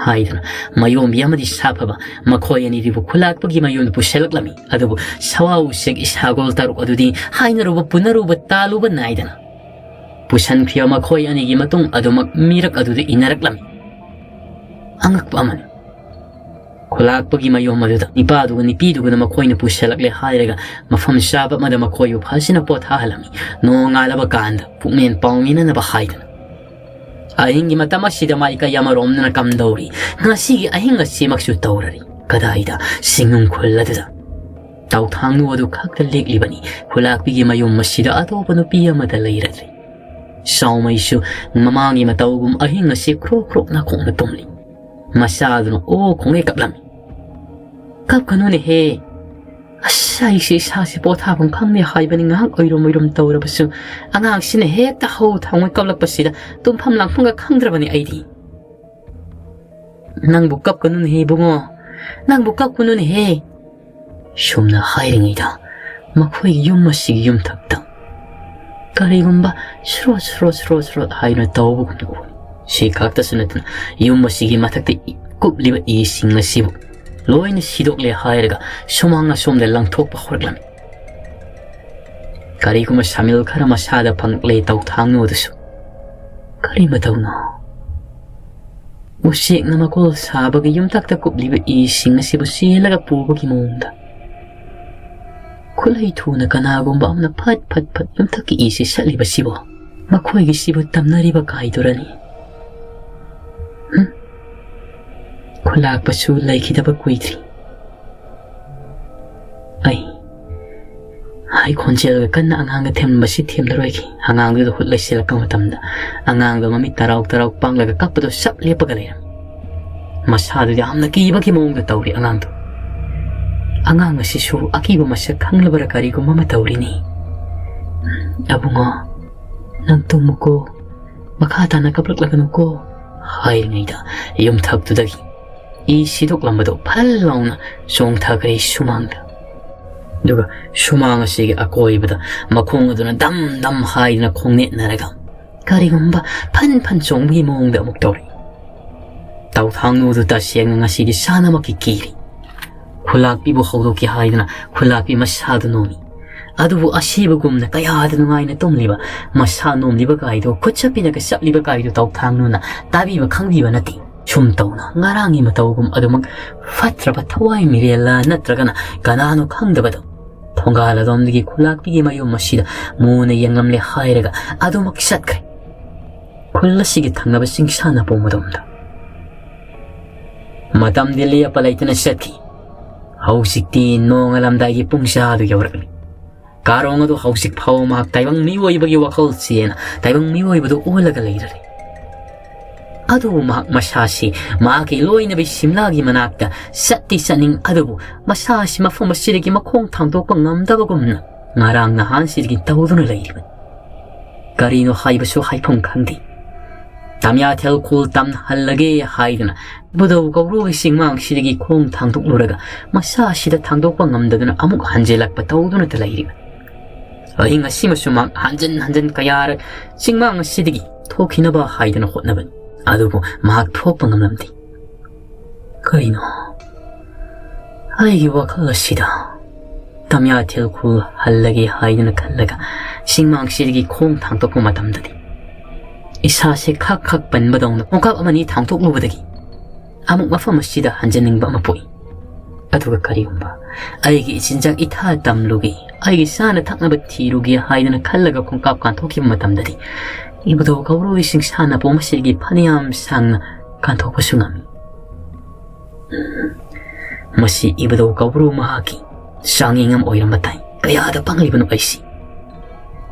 ꯍꯥꯏꯗꯨꯅ ꯃꯌꯣꯝꯕꯤ ꯑꯃꯗꯤ ꯁꯥꯐꯕ ꯃꯈꯣꯏ ꯑꯅꯤꯗꯨꯕꯨ ꯈꯨꯂꯥꯛꯄꯒꯤ ꯃꯌꯨꯝꯗ ꯄꯨꯁꯜꯂꯛꯂꯝꯃꯤ꯫ ꯑꯗꯨꯕꯨ ꯁꯋꯥ ꯎꯆꯦꯛ ꯁꯥꯒꯣꯜ ꯇꯔꯨꯛ ꯑꯗꯨꯗꯤ ꯍꯥꯏꯅꯔꯨꯕ ꯄꯨꯅꯔꯨꯕ ꯇꯥꯂꯨꯕ ꯅꯥꯏꯗꯅ ꯄꯨꯁꯟꯈ꯭ꯔꯤꯕ ꯃꯈꯣꯏ ꯑꯅꯤꯒꯤ ꯃꯇꯨꯡ ꯑꯗꯨꯃꯛ ꯃꯤꯔꯛ ꯑꯗꯨꯗ ꯏꯟꯅꯔꯛꯂꯝꯃꯤ꯫ ꯑꯉꯛꯄ ꯑꯃꯅꯤ꯫ ꯈꯨꯂꯥꯛꯄꯒꯤ ꯃꯌꯨꯝ ꯑꯗꯨꯗ ꯅꯤꯄꯥꯗꯨꯒ ꯅꯨꯄꯤꯗꯨꯒꯅ ꯃꯈꯣꯏꯅ ꯄꯨꯁꯤꯜꯂꯛꯂꯦ ꯍꯥꯏꯔꯒ ꯃꯐꯝ ꯆꯥꯕ ꯑꯃꯗ ꯃꯈꯣꯏꯕꯨ ꯐꯖꯅ ꯄꯣꯊꯥꯍꯜꯂꯝꯃꯤ꯫ ꯅꯣꯡꯉꯥꯜꯂꯕ ꯀꯥꯟꯗ ꯄꯨꯛꯃꯦꯟ ꯄꯥꯎꯃꯤꯟꯅꯅꯕ ꯍꯥꯏꯗꯅ꯫ ꯑꯍꯤꯡꯒꯤ ꯃꯇꯝ ꯑꯁꯤꯗ ꯃꯥꯏꯀꯩ ꯑꯃꯔꯣꯝꯗꯅ ꯀꯝꯗꯧꯔꯤ? ꯉꯁꯤꯒꯤ ꯑꯍꯤꯡ ꯑꯁꯤꯃꯛꯁꯨ ꯇꯧꯔꯔꯤ꯫ ꯀꯗꯥꯏꯗ? ꯁꯤꯡꯅꯨꯡ ꯈꯨꯜ ꯑꯗꯨꯗ꯫ ꯇꯧꯊꯥꯡꯅꯨ ꯑꯗꯨ ꯈꯛꯇ ꯂꯦꯛꯂꯤꯕꯅꯤ꯫ ꯈꯨꯂꯥꯛꯄꯤꯒꯤ ꯃꯌꯨꯝ ꯑꯁꯤꯗ ꯑꯇꯣꯞꯄ ꯅꯨꯄꯤ ꯑꯃꯗ ꯂꯩꯔꯗ꯭ꯔꯦ꯫ ꯆꯥꯎꯃꯩꯁꯨ ꯃꯃꯥꯡꯒꯤ ꯃꯇꯧꯒꯨꯝ ꯑꯍꯤꯡ ꯑꯁꯤ ꯈ꯭ꯔꯣꯛ ꯈ꯭ꯔꯣꯛ ꯅꯥꯈꯣꯡꯅ ꯇꯨꯝꯂꯤ꯫ ꯃꯆꯥꯗꯨꯅ ꯑꯣ ꯈꯣꯡꯉꯩ ꯀꯞꯂꯝꯃꯤ꯫ "ꯀꯞꯀꯅꯨꯅꯦꯍꯦ꯫ ꯑꯁ, ꯑꯩꯁꯦ ꯏꯁꯥꯁꯦ ꯄꯣꯊꯥꯐꯝ ꯈꯪꯗꯦ ꯍꯥꯏꯕꯅꯤ꯫ ꯉꯥꯏꯍꯥꯛ ꯑꯣꯏꯔꯨꯝ ꯑꯣꯏꯔꯨꯝ ꯇꯧꯔꯕꯁꯨ ꯑꯉꯥꯡꯁꯤꯅ ꯍꯦꯛꯇ ꯍꯧ ꯊꯥꯡꯉꯣꯏ ꯀꯞꯂꯛꯄꯁꯤꯗ ꯇꯨꯝꯐꯝ ꯂꯥꯛꯐꯝꯒ ꯈꯪꯗ꯭ꯔꯕꯅꯤ ꯑꯩꯗꯤ꯫" "ꯅꯪꯕꯨ ꯀꯞꯀꯅꯨꯅꯦꯍꯦ ꯏꯕꯨꯡꯉꯣ, ꯅꯪꯕꯨ ꯀꯞꯀꯅꯨꯅꯦꯍꯦ꯫" ꯁꯨꯝꯅ ꯍꯥꯏꯔꯤꯉꯩꯗ ꯃꯈꯣꯏꯒꯤ ꯌꯨꯝ ꯑꯁꯤꯒꯤ ꯌꯨꯝꯊꯛꯇ ꯀꯔꯤꯒꯨꯝꯕ ꯁ꯭ꯔꯣꯠ ꯁ꯭ꯔꯣꯠ ꯁ꯭ꯔꯣꯠ ꯁ꯭ꯔꯣꯠ ꯍꯥꯏꯅ ꯇꯧꯕꯒꯨꯝꯅ ꯎꯏ꯫ ꯁꯤ ꯈꯛꯇꯁꯨ ꯅꯠꯇꯅ ꯌꯨꯝ ꯑꯁꯤꯒꯤ ꯃꯊꯛꯇ ꯏ-, ꯀꯨꯞꯂꯤꯕ ꯏꯁꯤꯡ ꯑꯁꯤꯕꯨ ꯂꯣꯏꯅ ꯁꯤꯗꯣꯛꯂꯦ ꯍꯥꯏꯔꯒ ꯁꯨꯃꯥꯡ ꯑꯁꯣꯝꯗ ꯂꯪꯊꯣꯛꯄ ꯍꯧꯔꯛꯂꯝꯃꯤ꯫ ꯀꯔꯤꯒꯨꯝꯕ ꯁꯥꯃꯤꯜ ꯈꯔ ꯃꯁꯥꯗ ꯐꯪꯂꯛꯂꯦ ꯇꯧꯊꯥꯡꯅꯨ ꯑꯗꯨꯁꯨ꯫ ꯀꯔꯤ ꯃꯇꯧꯅꯣ? ꯎꯆꯦꯛꯅ ꯃꯀꯣꯜ ꯁꯥꯕꯒꯤ ꯌꯨꯝꯊꯛꯇ ꯀꯨꯞꯂꯤꯕ ꯏꯁꯤꯡ ꯑꯁꯤꯕꯨ ꯆꯦꯜꯂꯒ ꯄꯨꯕꯒꯤ ꯃꯑꯣꯡꯗ꯫ ꯈꯨꯠꯂꯩ ꯊꯨꯅ ꯀꯅꯥꯒꯨꯝꯕ ꯑꯃꯅ ꯐꯠ ꯐꯠ ꯐꯠ ꯌꯨꯝꯊꯛꯀꯤ ꯏꯁꯤ ꯁꯠꯂꯤꯕꯁꯤꯕꯨ ꯃꯈꯣꯏꯒꯤꯁꯤꯕꯨ ꯇꯝꯅꯔꯤꯕ ꯀꯥꯏꯗꯨꯔꯅꯤ꯫ ꯍꯨꯝ? ꯈꯨꯂꯥꯛꯄꯁꯨ ꯂꯩꯈꯤꯗꯕ ꯀꯨꯏꯗ꯭ꯔꯤ꯫ ꯑꯩ, ꯑꯩ ꯈꯣꯟꯖꯦꯜꯒ ꯀꯟꯅ ꯑꯉꯥꯡꯗ ꯊꯦꯝꯕꯁꯤ ꯊꯦꯝꯂꯔꯣꯏꯒꯦ꯫ ꯑꯉꯥꯡꯗꯨꯗ ꯍꯨꯠ ꯂꯩꯁꯤꯜꯂꯛꯄ ꯃꯇꯝꯗ ꯑꯉꯥꯡꯗꯣ ꯃꯃꯤꯠ ꯇꯔꯥꯎ ꯇꯔꯥꯎ ꯄꯥꯡꯂꯒ ꯀꯞꯄꯗꯣ ꯆꯞ ꯂꯦꯞꯄꯒ ꯂꯩꯔꯝꯃꯤ꯫ ꯃꯁꯥꯗꯨ ꯌꯥꯝꯅ ꯀꯤꯕꯒꯤ ꯃꯑꯣꯡꯗ ꯇꯧꯔꯤ ꯑꯉꯥꯡꯗꯣ꯫ ꯑꯉꯥꯡ ꯑꯁꯤꯁꯨ ꯑꯀꯤꯕ ꯃꯁꯛ ꯈꯪꯂꯕꯔꯥ ꯀꯔꯤꯒꯨꯝꯕ ꯑꯃ ꯇꯧꯔꯤꯅꯤ꯫ "ꯑꯕꯨꯡꯉꯣ, ꯅꯪ ꯇꯨꯝꯃꯨꯀꯣ, ꯃꯈꯥ ꯇꯥꯅ ꯀꯞꯂꯛꯂꯒꯅꯨꯀꯣ" ꯍꯥꯏꯔꯤꯉꯩꯗ ꯌꯨꯝꯊꯛꯇꯨꯗꯒꯤ ꯏ ꯁꯤꯗꯣꯛꯂꯝꯕꯗꯨ ꯐꯜ ꯂꯥꯎꯅ ꯆꯣꯡꯊꯈ꯭ꯔꯦ ꯁꯨꯃꯥꯡꯗ꯫ ꯑꯗꯨꯒ ꯁꯨꯃꯥꯡ ꯑꯁꯤꯒꯤ ꯑꯀꯣꯏꯕꯗ ꯃꯈꯣꯡ ꯑꯗꯨꯅ ꯗꯝ ꯗꯝ ꯍꯥꯏꯗꯨꯅ ꯈꯣꯡꯅꯦꯠꯅꯔꯒ ꯀꯔꯤꯒꯨꯝꯕ ꯐꯟ ꯐꯟ ꯆꯣꯡꯕꯒꯤ ꯃꯑꯣꯡꯗ ꯑꯃꯨꯛ ꯇꯧꯔꯤ꯫ ꯇꯧꯊꯥꯡꯅꯨꯗꯨ ꯇꯁꯦꯡꯅ ꯉꯁꯤꯗꯤ ꯁꯥꯟꯅꯃꯛꯀꯤ ꯀꯤꯔꯤ꯫ ꯈꯨꯂꯥꯛꯄꯤꯕꯨ ꯍꯧꯗꯣꯛꯀꯦ ꯍꯥꯏꯗꯨꯅ ꯈꯨꯂꯥꯛꯄꯤ ꯃꯁꯥꯗꯨ ꯅꯣꯝꯃꯤ꯫ ꯑꯗꯨꯕꯨ ꯑꯁꯤꯕꯒꯨꯝꯅ ꯀꯌꯥꯗ ꯅꯨꯡꯉꯥꯏꯅ ꯇꯨꯝꯂꯤꯕ, ꯃꯁꯥ ꯅꯣꯝꯂꯤꯕ ꯀꯥꯏꯗꯨ, ꯈꯨꯠ ꯆꯞꯄꯤꯅꯒ ꯆꯞꯂꯤꯕ ꯀꯥꯏꯗꯨ ꯇꯧꯊꯥꯡꯅꯨꯅ ꯇꯥꯕꯤꯕ ꯈꯪꯕꯤꯕ ꯅꯠꯇꯦ꯫ ꯁꯨꯝ ꯇꯧꯅ ꯉꯔꯥꯡꯒꯤ ꯃꯇꯧꯒꯨꯝ ꯑꯗꯨꯃꯛ ꯐꯠꯇ꯭ꯔꯕ ꯊꯋꯥꯏ ꯃꯤꯔꯦꯜꯂ ꯅꯠꯇ꯭ꯔꯒꯅ ꯀꯅꯥꯅꯣ ꯈꯪꯗꯕꯗꯣ ꯊꯣꯡꯒꯥꯜ ꯑꯗꯣꯝꯗꯒꯤ ꯈꯨꯂꯥꯛꯄꯤꯒꯤ ꯃꯌꯨꯝ ꯑꯁꯤꯗ ꯃꯨꯅ ꯌꯦꯡꯂꯝꯂꯦ ꯍꯥꯏꯔꯒ ꯑꯗꯨꯃꯛ ꯆꯠꯈ꯭ꯔꯦ꯫ ꯈꯨꯜ ꯑꯁꯤꯒꯤ ꯊꯪꯅꯕ ꯆꯤꯡꯁꯥꯟꯅ ꯄꯣꯝ ꯑꯗꯣꯝꯗ꯫ ꯃꯇꯝꯗꯤ ꯂꯦꯞꯄ ꯂꯩꯇꯅ ꯆꯠꯈꯤ꯫ ꯍꯧꯖꯤꯛꯇꯤ ꯅꯣꯡꯉꯥꯜꯂꯝꯗꯥꯏꯒꯤ ꯄꯨꯡ ꯆꯥꯗꯨ ꯌꯧꯔꯛꯂꯤ꯫ ꯀꯥꯔꯣꯡ ꯑꯗꯨ ꯍꯧꯖꯤꯛ ꯐꯥꯎꯕ ꯃꯍꯥꯛ ꯇꯥꯏꯕꯪ ꯃꯤꯑꯣꯏꯕꯒꯤ ꯋꯥꯈꯜ ꯆꯦꯟꯅ ꯇꯥꯏꯕꯪ ꯃꯤꯑꯣꯏꯕꯗꯨ ꯑꯣꯜꯂꯒ ꯂꯩꯔꯔꯦ꯫ ꯑꯗꯨꯕꯨ ꯃꯍꯥꯛ ꯃꯁꯥꯁꯤ ꯃꯍꯥꯛꯀꯤ ꯂꯣꯏꯅꯕꯤ ꯁꯤꯝꯂꯥꯒꯤ ꯃꯅꯥꯛꯇ ꯆꯠꯇꯤ ꯆꯠꯅꯤꯡ ꯑꯗꯨꯕꯨ ꯃꯁꯥꯁꯤ ꯃꯐꯝ ꯑꯁꯤꯗꯒꯤ ꯃꯈꯣꯡ ꯊꯥꯡꯗꯣꯛꯄ ꯉꯝꯗꯕꯒꯨꯝꯅ ꯉꯔꯥꯡ ꯅꯍꯥꯟꯁꯤꯗꯒꯤ ꯇꯧꯗꯨꯅ ꯂꯩꯔꯤꯕꯅꯤ꯫ ꯀꯔꯤꯅꯣ ꯍꯥꯏꯕꯁꯨ ꯍꯥꯏꯐꯝ ꯈꯪꯗꯦ꯫ ꯇꯝꯌꯥꯊꯦꯜ ꯈꯨꯜ ꯇꯝꯍꯜꯂꯒꯦ ꯍꯥꯏꯗꯨꯅ ꯏꯕꯨꯙꯧ ꯀꯧꯕ꯭ꯔꯨꯒꯤ ꯆꯤꯡꯃꯥꯡꯁꯤꯗꯒꯤ ꯈꯣꯡ ꯊꯥꯡꯗꯣꯛꯂꯨꯔꯒ ꯃꯁꯥ ꯑꯁꯤꯗ ꯊꯥꯡꯗꯣꯛꯄ ꯉꯝꯗꯗꯨꯅ ꯑꯃꯨꯛ ꯍꯟꯖꯤꯜꯂꯛꯄ ꯇꯧꯗꯨꯅꯇ ꯂꯩꯔꯤꯕꯅꯤ꯫ ꯑꯍꯤꯡ ꯑꯁꯤꯃꯁꯨ ꯃꯍꯥꯛ ꯍꯟꯖꯤꯟ ꯍꯟꯖꯤꯟ ꯀꯌꯥꯔꯛ ꯆꯤꯡꯃꯥꯡ ꯑꯁꯤꯗꯒꯤ ꯊꯣꯛꯈꯤꯅꯕ ꯍꯥꯏꯗꯨꯅ ꯍꯣꯠꯅꯕꯅꯤ꯫ ꯑꯗꯨꯕꯨ ꯃꯍꯥꯛ ꯊꯣꯛꯄ ꯉꯝꯂꯝꯗꯦ꯫ ꯀꯔꯤꯅꯣ? ꯑꯩꯒꯤ ꯋꯥꯈꯜ ꯑꯁꯤꯗ ꯇꯝꯌꯥꯊꯦꯜ ꯈꯨꯜ ꯍꯜꯂꯒꯦ ꯍꯥꯏꯗꯨꯅ ꯈꯜꯂꯒ ꯆꯤꯡꯃꯥꯡꯁꯤꯗꯒꯤ ꯈꯣꯡ ꯊꯥꯡꯗꯣꯛꯄ ꯃꯇꯝꯗꯗꯤ ꯏꯁꯥꯁꯦ ꯈꯛ ꯈꯛ ꯄꯟꯕꯗꯧꯅ ꯈꯣꯡꯀꯥꯞ ꯑꯃꯅꯤ ꯊꯥꯡꯗꯣꯛꯂꯨꯕꯗꯒꯤ ꯑꯃꯨꯛ ꯃꯐꯝ ꯑꯁꯤꯗ ꯍꯟꯖꯅꯤꯡꯕ ꯑꯃ ꯄꯣꯛꯏ꯫ ꯑꯗꯨꯒ ꯀꯔꯤꯒꯨꯝꯕ ꯑꯩꯒꯤ ꯏꯆꯤꯟꯖꯥꯛ ꯏꯊꯥ ꯇꯝꯂꯨꯒꯦ, ꯑꯩꯒꯤ ꯆꯥꯅ ꯊꯛꯅꯕ ꯊꯤꯔꯨꯒꯦ ꯍꯥꯏꯗꯨꯅ ꯈꯜꯂꯒ ꯈꯣꯡꯀꯥꯞ ꯀꯥꯟꯊꯣꯛꯈꯤꯕ ꯃꯇꯝꯗꯗꯤ ꯏꯕꯨꯙꯧ ꯀꯧꯕ꯭ꯔꯨꯒꯤ ꯆꯤꯡꯁꯥꯟꯅ ꯄꯣꯝ ꯑꯁꯤꯗꯒꯤ ꯐꯅꯌꯥꯝ ꯁꯥꯡꯅ ꯀꯥꯟꯊꯣꯛꯄꯁꯨ ꯉꯝꯃꯤ꯫ ꯃꯁꯤ ꯏꯕꯨꯙꯧ ꯀꯧꯕ꯭ꯔꯨ ꯃꯍꯥꯛꯀꯤ ꯆꯥꯡꯌꯦꯡ ꯑꯃ ꯑꯣꯏꯔꯝꯕ ꯇꯥꯏ꯫ ꯀꯌꯥꯗ ꯄꯪꯂꯤꯕꯅꯣ ꯑꯩꯁꯤ?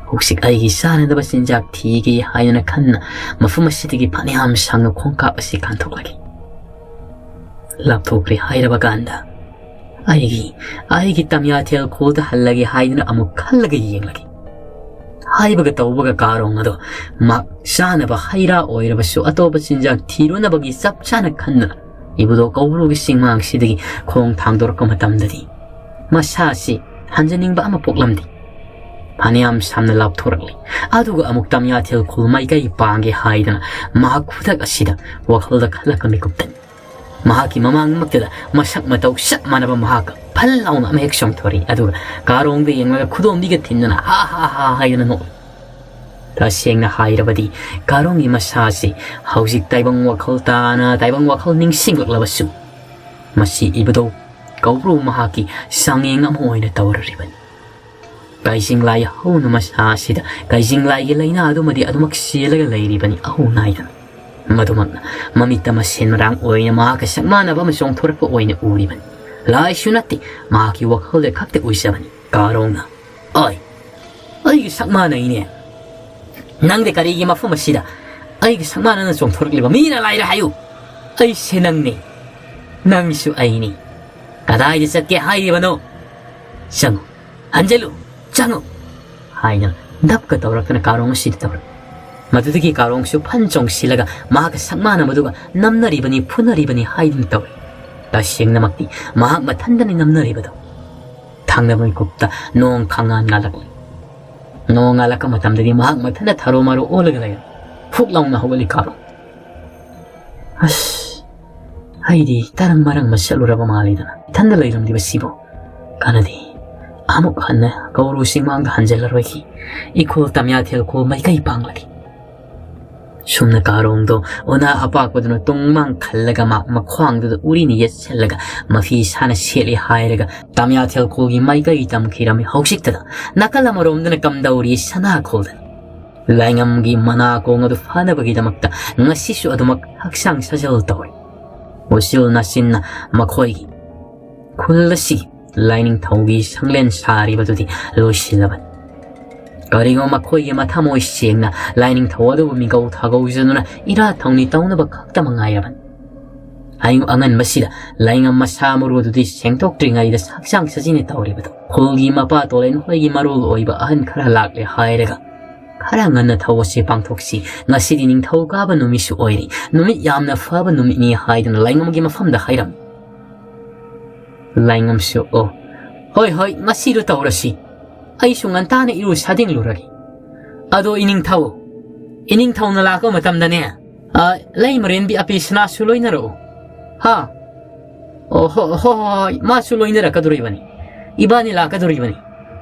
ꯍꯧꯖꯤꯛ ꯑꯩꯒꯤ ꯆꯥꯅꯅꯕ ꯆꯤꯟꯖꯥꯛ ꯊꯤꯒꯦ ꯍꯥꯏꯗꯅ ꯈꯟꯅ ꯃꯐꯝ ꯑꯁꯤꯗꯒꯤ ꯐꯅꯌꯥꯝ ꯁꯥꯡꯅ ꯈꯣꯡꯀꯥꯞ ꯑꯁꯤ ꯀꯥꯟꯊꯣꯛꯂꯒꯦ꯫ ꯂꯥꯞꯊꯣꯛꯈ꯭ꯔꯦ ꯍꯥꯏꯔꯕ ꯀꯥꯟꯗ ꯑꯩꯒꯤ, ꯑꯩꯒꯤ ꯇꯝꯌꯥꯊꯦꯜ ꯈꯨꯜꯗ ꯍꯜꯂꯒꯦ ꯍꯥꯏꯗꯨꯅ ꯑꯃꯨꯛ ꯈꯜꯂꯒ ꯌꯦꯡꯂꯒꯦ꯫ ꯍꯥꯏꯕꯒ ꯇꯧꯕꯒ ꯀꯥꯔꯣꯡ ꯑꯗꯣ ꯃꯍꯥꯛ ꯆꯥꯅꯕ ꯍꯩ ꯔꯥ ꯑꯣꯏꯔꯕꯁꯨ ꯑꯇꯣꯞꯄ ꯆꯤꯟꯖꯥꯛ ꯊꯤꯔꯨꯅꯕꯒꯤ ꯆꯞ ꯆꯥꯅ ꯈꯟꯗꯨꯅ ꯏꯕꯨꯙꯧ ꯀꯧꯕ꯭ꯔꯨꯒꯤ ꯆꯤꯡꯃꯥꯡꯁꯤꯗꯒꯤ ꯈꯣꯡ ꯊꯥꯡꯗꯣꯔꯛꯄ ꯃꯇꯝꯗꯗꯤ ꯃꯁꯥꯁꯤ ꯍꯟꯖꯅꯤꯡꯕ ꯑꯃ ꯄꯣꯛꯂꯝꯗꯦ꯫ ꯐꯅꯌꯥꯝ ꯁꯥꯡꯅ ꯂꯥꯞꯊꯣꯔꯛꯂꯤ꯫ ꯑꯗꯨꯒ ꯑꯃꯨꯛ ꯇꯝꯌꯥꯊꯦꯜ ꯈꯨꯜ ꯃꯥꯏꯀꯩ ꯄꯥꯡꯒꯦ ꯍꯥꯏꯗꯅ ꯃꯍꯥꯛ ꯈꯨꯗꯛ ꯑꯁꯤꯗ ꯋꯥꯈꯜꯗ ꯈꯜꯂꯛꯄ ꯃꯤꯀꯨꯞꯇꯅꯤ꯫ ꯃꯍꯥꯛꯀꯤ ꯃꯃꯥꯡꯃꯛꯇꯗ ꯃꯁꯛ ꯃꯇꯧ ꯆꯞ ꯃꯥꯟꯅꯕ ꯃꯍꯥꯛꯀ ꯐꯜ ꯂꯥꯎꯅ ꯑꯃ ꯍꯦꯛ ꯆꯣꯡꯊꯣꯔꯛꯏ꯫ ꯑꯗꯨꯒ ꯀꯥꯔꯣꯡꯗ ꯌꯦꯡꯂꯒ ꯈꯨꯗꯣꯝꯕꯤꯒ ꯊꯤꯟꯗꯨꯅ ꯍꯥ ꯍꯥ ꯍꯥ ꯍꯥꯏꯗꯅ ꯅꯣꯛꯏ꯫ ꯇꯁꯦꯡꯅ ꯍꯥꯏꯔꯕꯗꯤ ꯀꯥꯔꯣꯡꯒꯤ ꯃꯁꯥꯁꯤ ꯍꯧꯖꯤꯛ ꯇꯥꯏꯕꯪ ꯋꯥꯈꯜ ꯇꯥꯅ ꯇꯥꯏꯕꯪ ꯋꯥꯈꯜ ꯅꯤꯡꯁꯤꯡꯂꯛꯂꯕꯁꯨ, ꯃꯁꯤ ꯏꯕꯨꯙꯧ ꯀꯧꯕ꯭ꯔꯨ ꯃꯍꯥꯛꯀꯤ ꯆꯥꯡꯌꯦꯡ ꯑꯃ ꯑꯣꯏꯅ ꯇꯧꯔꯔꯤꯕꯅꯤ꯫ ꯀꯥꯏꯖꯤꯡ ꯂꯥꯏ ꯍꯧꯅ ꯃꯁꯥ ꯑꯁꯤꯗ ꯀꯥꯏꯖꯤꯡ ꯂꯥꯏꯒꯤ ꯂꯥꯏꯅꯥ ꯑꯗꯨꯃꯗꯤ ꯑꯗꯨꯃꯛ ꯆꯦꯜꯂꯒ ꯂꯩꯔꯤꯕꯅꯤ ꯑꯍꯧ ꯅꯥꯏꯗꯅ꯫ ꯃꯗꯨꯃꯛꯅ ꯃꯃꯤꯠꯇ ꯃꯁꯦꯟ ꯃꯔꯥꯡ ꯑꯣꯏꯅ ꯃꯍꯥꯛꯀ ꯁꯛ ꯃꯥꯟꯅꯕ ꯑꯃ ꯆꯣꯡꯊꯣꯔꯛꯄ ꯑꯣꯏꯅ ꯎꯔꯤꯕꯅꯤ꯫ ꯂꯥꯏꯁꯨ ꯅꯠꯇꯦ, ꯃꯍꯥꯛꯀꯤ ꯋꯥꯈꯜꯗ ꯈꯛꯇ ꯎꯖꯕꯅꯤ꯫ ꯀꯥꯔꯣꯡꯅ, "ꯑꯣꯏ, ꯑꯩꯒꯤ ꯁꯛ ꯃꯥꯟꯅꯩꯅꯦ꯫ ꯅꯪꯗꯤ ꯀꯔꯤꯒꯤ ꯃꯐꯝ ꯑꯁꯤꯗ ꯑꯩꯒꯤ ꯁꯛ ꯃꯥꯟꯅꯅ ꯆꯣꯡꯊꯣꯔꯛꯂꯤꯕ? ꯃꯤꯅ ꯂꯥꯏꯔ ꯍꯥꯏꯌꯨ꯫ ꯑꯩꯁꯦ ꯅꯪꯅꯤ, ꯅꯪꯁꯨ ꯑꯩꯅꯤ꯫ ꯀꯗꯥꯏꯗ ꯆꯠꯀꯦ ꯍꯥꯏꯔꯤꯕꯅꯣ? ꯆꯪꯉꯨ, ꯍꯟꯖꯤꯜꯂꯨ, ꯆꯪꯉꯨ!" ꯍꯥꯏꯅ ꯙꯞꯀ ꯇꯧꯔꯛꯇꯅ ꯀꯥꯔꯣꯡ ꯑꯁꯤꯗ ꯇꯧꯔꯛꯏ꯫ ꯃꯗꯨꯗꯒꯤ ꯀꯥꯔꯣꯡꯁꯨ ꯐꯟ ꯆꯣꯡꯁꯤꯜꯂꯒ ꯃꯍꯥꯛꯀ ꯁꯛ ꯃꯥꯟꯅꯕꯗꯨꯒ ꯅꯝꯅꯔꯤꯕꯅꯤ, ꯐꯨꯅꯔꯤꯕꯅꯤ ꯍꯥꯏꯗꯨꯅ ꯇꯧꯔꯤ꯫ ꯇꯁꯦꯡꯅꯃꯛꯇꯤ ꯃꯍꯥꯛ ꯃꯊꯟꯗꯅꯤ ꯅꯝꯅꯔꯤꯕꯗꯣ꯫ ꯊꯪꯅꯕ ꯃꯤꯀꯨꯞꯇ ꯅꯣꯡ ꯈꯪꯉꯥꯟ ꯉꯥꯜꯂꯛꯂꯤ꯫ ꯅꯣꯡ ꯉꯥꯜꯂꯛꯄ ꯃꯇꯝꯗꯗꯤ ꯃꯍꯥꯛ ꯃꯊꯟꯇ ꯊꯔꯣ ꯃꯔꯣ ꯑꯣꯜꯂꯒ ꯂꯩꯔꯝꯃꯤ꯫ ꯐꯨꯛ ꯂꯥꯎꯅ ꯍꯧꯒꯠꯂꯤ ꯀꯥꯔꯣꯡ꯫ "ꯑꯁ, ꯑꯩꯗꯤ ꯇꯔꯪ ꯃꯔꯪ ꯑꯃ ꯆꯠꯂꯨꯔꯕ ꯃꯥꯜꯂꯤꯗꯅ, ꯏꯊꯟꯗ ꯂꯩꯔꯝꯂꯤꯕꯁꯤꯕꯨ? ꯀꯥꯟꯅꯗꯦ, ꯑꯃꯨꯛ ꯍꯟꯅ ꯀꯧꯔꯨ ꯆꯤꯡꯃꯥꯡꯗ ꯍꯟꯖꯤꯜꯂꯔꯣꯏꯒꯦ꯫ ꯏꯈꯣꯜ ꯇꯝꯌꯥꯊꯦꯜ ꯈꯣꯜ ꯃꯥꯏꯀꯩ ꯄꯥꯡꯂꯒꯦ꯫" ꯁꯨꯝꯅ ꯀꯥꯔꯣꯡꯗꯣ ꯑꯣꯅꯥ ꯑꯄꯥꯛꯄꯗꯨꯅ ꯇꯨꯡ ꯃꯥꯡ ꯈꯜꯂꯒ ꯃꯥ ꯃꯈ꯭ꯋꯥꯡꯗꯨꯗ ꯎꯔꯤꯅ ꯌꯦꯠꯁꯤꯜꯂꯒ ꯃꯐꯤ ꯁꯥꯅ ꯁꯦꯠꯂꯤ ꯍꯥꯏꯔꯒ ꯇꯝꯌꯥꯊꯦꯜ ꯈꯣꯜꯒꯤ ꯃꯥꯏꯀꯩ ꯇꯝꯈꯤꯔꯝꯃꯤ꯫ ꯍꯧꯖꯤꯛꯇꯗ ꯅꯥꯀꯜ ꯑꯃꯔꯣꯝꯗꯅ ꯀꯝꯗꯧꯔꯤ ꯁꯅꯥ ꯈꯣꯜꯗꯅ꯫ ꯂꯥꯏꯉꯝꯒꯤ ꯃꯅꯥ ꯀꯣꯡ ꯑꯗꯨ ꯐꯅꯕꯒꯤꯗꯃꯛꯇ ꯉꯁꯤꯁꯨ ꯑꯗꯨꯃꯛ ꯍꯛꯆꯥꯡ ꯁꯥꯖꯦꯜ ꯇꯧꯔꯤ꯫ ꯎꯆꯤꯜ ꯅꯥꯆꯤꯟꯅ ꯃꯈꯣꯏꯒꯤ ꯈꯨꯜ ꯑꯁꯤꯒꯤ ꯂꯥꯏꯅꯤꯡꯊꯧꯒꯤ ꯁꯪꯂꯦꯟ ꯁꯥꯔꯤꯕꯗꯨꯗꯤ ꯂꯣꯏꯁꯤꯜꯂꯕꯅꯤ꯫ ꯀꯔꯤꯒꯨꯝꯕ ꯃꯈꯣꯏꯒꯤ ꯃꯊꯃꯣꯏ ꯁꯦꯡꯅ ꯂꯥꯏꯅꯤꯡꯊꯧ ꯑꯗꯨꯕꯨ ꯃꯤꯒꯧ ꯊꯥꯒꯧꯖꯗꯨꯅ ꯏꯔꯥꯠ ꯊꯧꯅꯤ ꯇꯧꯅꯕ ꯈꯛꯇ ꯃꯉꯥꯏꯔꯕꯅꯤ꯫ ꯑꯌꯨꯛ ꯑꯉꯟꯕꯁꯤꯗ ꯂꯥꯏꯉꯝ ꯃꯁꯥ ꯃꯔꯨ ꯑꯗꯨꯗꯤ ꯁꯦꯡꯗꯣꯛꯇ꯭ꯔꯤꯉꯩꯗ ꯍꯛꯆꯥꯡ ꯁꯥꯖꯤꯟꯅ ꯇꯧꯔꯤꯕꯗꯣ ꯈꯨꯜꯒꯤ ꯃꯄꯥ ꯇꯣꯂꯦꯟ ꯍꯣꯏꯒꯤ ꯃꯔꯨ ꯑꯣꯏꯕ ꯑꯍꯟ ꯈꯔ ꯂꯥꯛꯂꯦ ꯍꯥꯏꯔꯒ ꯈꯔ ꯉꯟꯅ ꯊꯧ ꯑꯁꯤ ꯄꯥꯡꯊꯣꯛꯁꯤ꯫ ꯉꯁꯤꯗꯤ ꯅꯤꯡꯊꯧꯀꯥꯕ ꯅꯨꯃꯤꯠꯁꯨ ꯑꯣꯏꯔꯤ, ꯅꯨꯃꯤꯠ ꯌꯥꯝꯅ ꯐꯕ ꯅꯨꯃꯤꯠꯅꯤ ꯍꯥꯏꯗꯨꯅ ꯂꯥꯏꯉꯝꯒꯤ ꯃꯐꯝꯗ ꯍꯥꯏꯔꯝꯃꯤ꯫ ꯂꯥꯏꯉꯝꯁꯨ, "ꯑꯣ, ꯍꯣꯏ, ꯍꯣꯏ, ꯃꯁꯤꯗꯣ ꯇꯧꯔꯁꯤ꯫ ꯑꯩꯁꯨ ꯉꯟꯇꯥꯅ ꯏꯔꯨ ꯁꯥꯗꯤꯡꯂꯨꯔꯒꯦ꯫ ꯑꯗꯣ ꯏꯅꯤꯡꯊꯧ, ꯏꯅꯤꯡꯊꯧꯅ ꯂꯥꯛꯄ ꯃꯇꯝꯗꯅꯦ, ꯑ, ꯂꯩꯃꯔꯦꯟꯕꯤ ꯑꯄꯦꯁꯅꯥꯁꯨ ꯂꯣꯏꯅꯔꯛꯎ꯫ ꯍꯥ? ꯑꯣ, ꯍꯣ-, ꯍꯣ-, ꯍꯣꯏ, ꯍꯣꯏ, ꯃꯥꯁꯨ ꯂꯣꯏꯅꯔꯛꯀꯗꯣꯔꯤꯕꯅꯤ꯫ ꯏꯕꯥꯅꯤ ꯂꯥꯛꯀꯗꯣꯔꯤꯕꯅꯤ꯫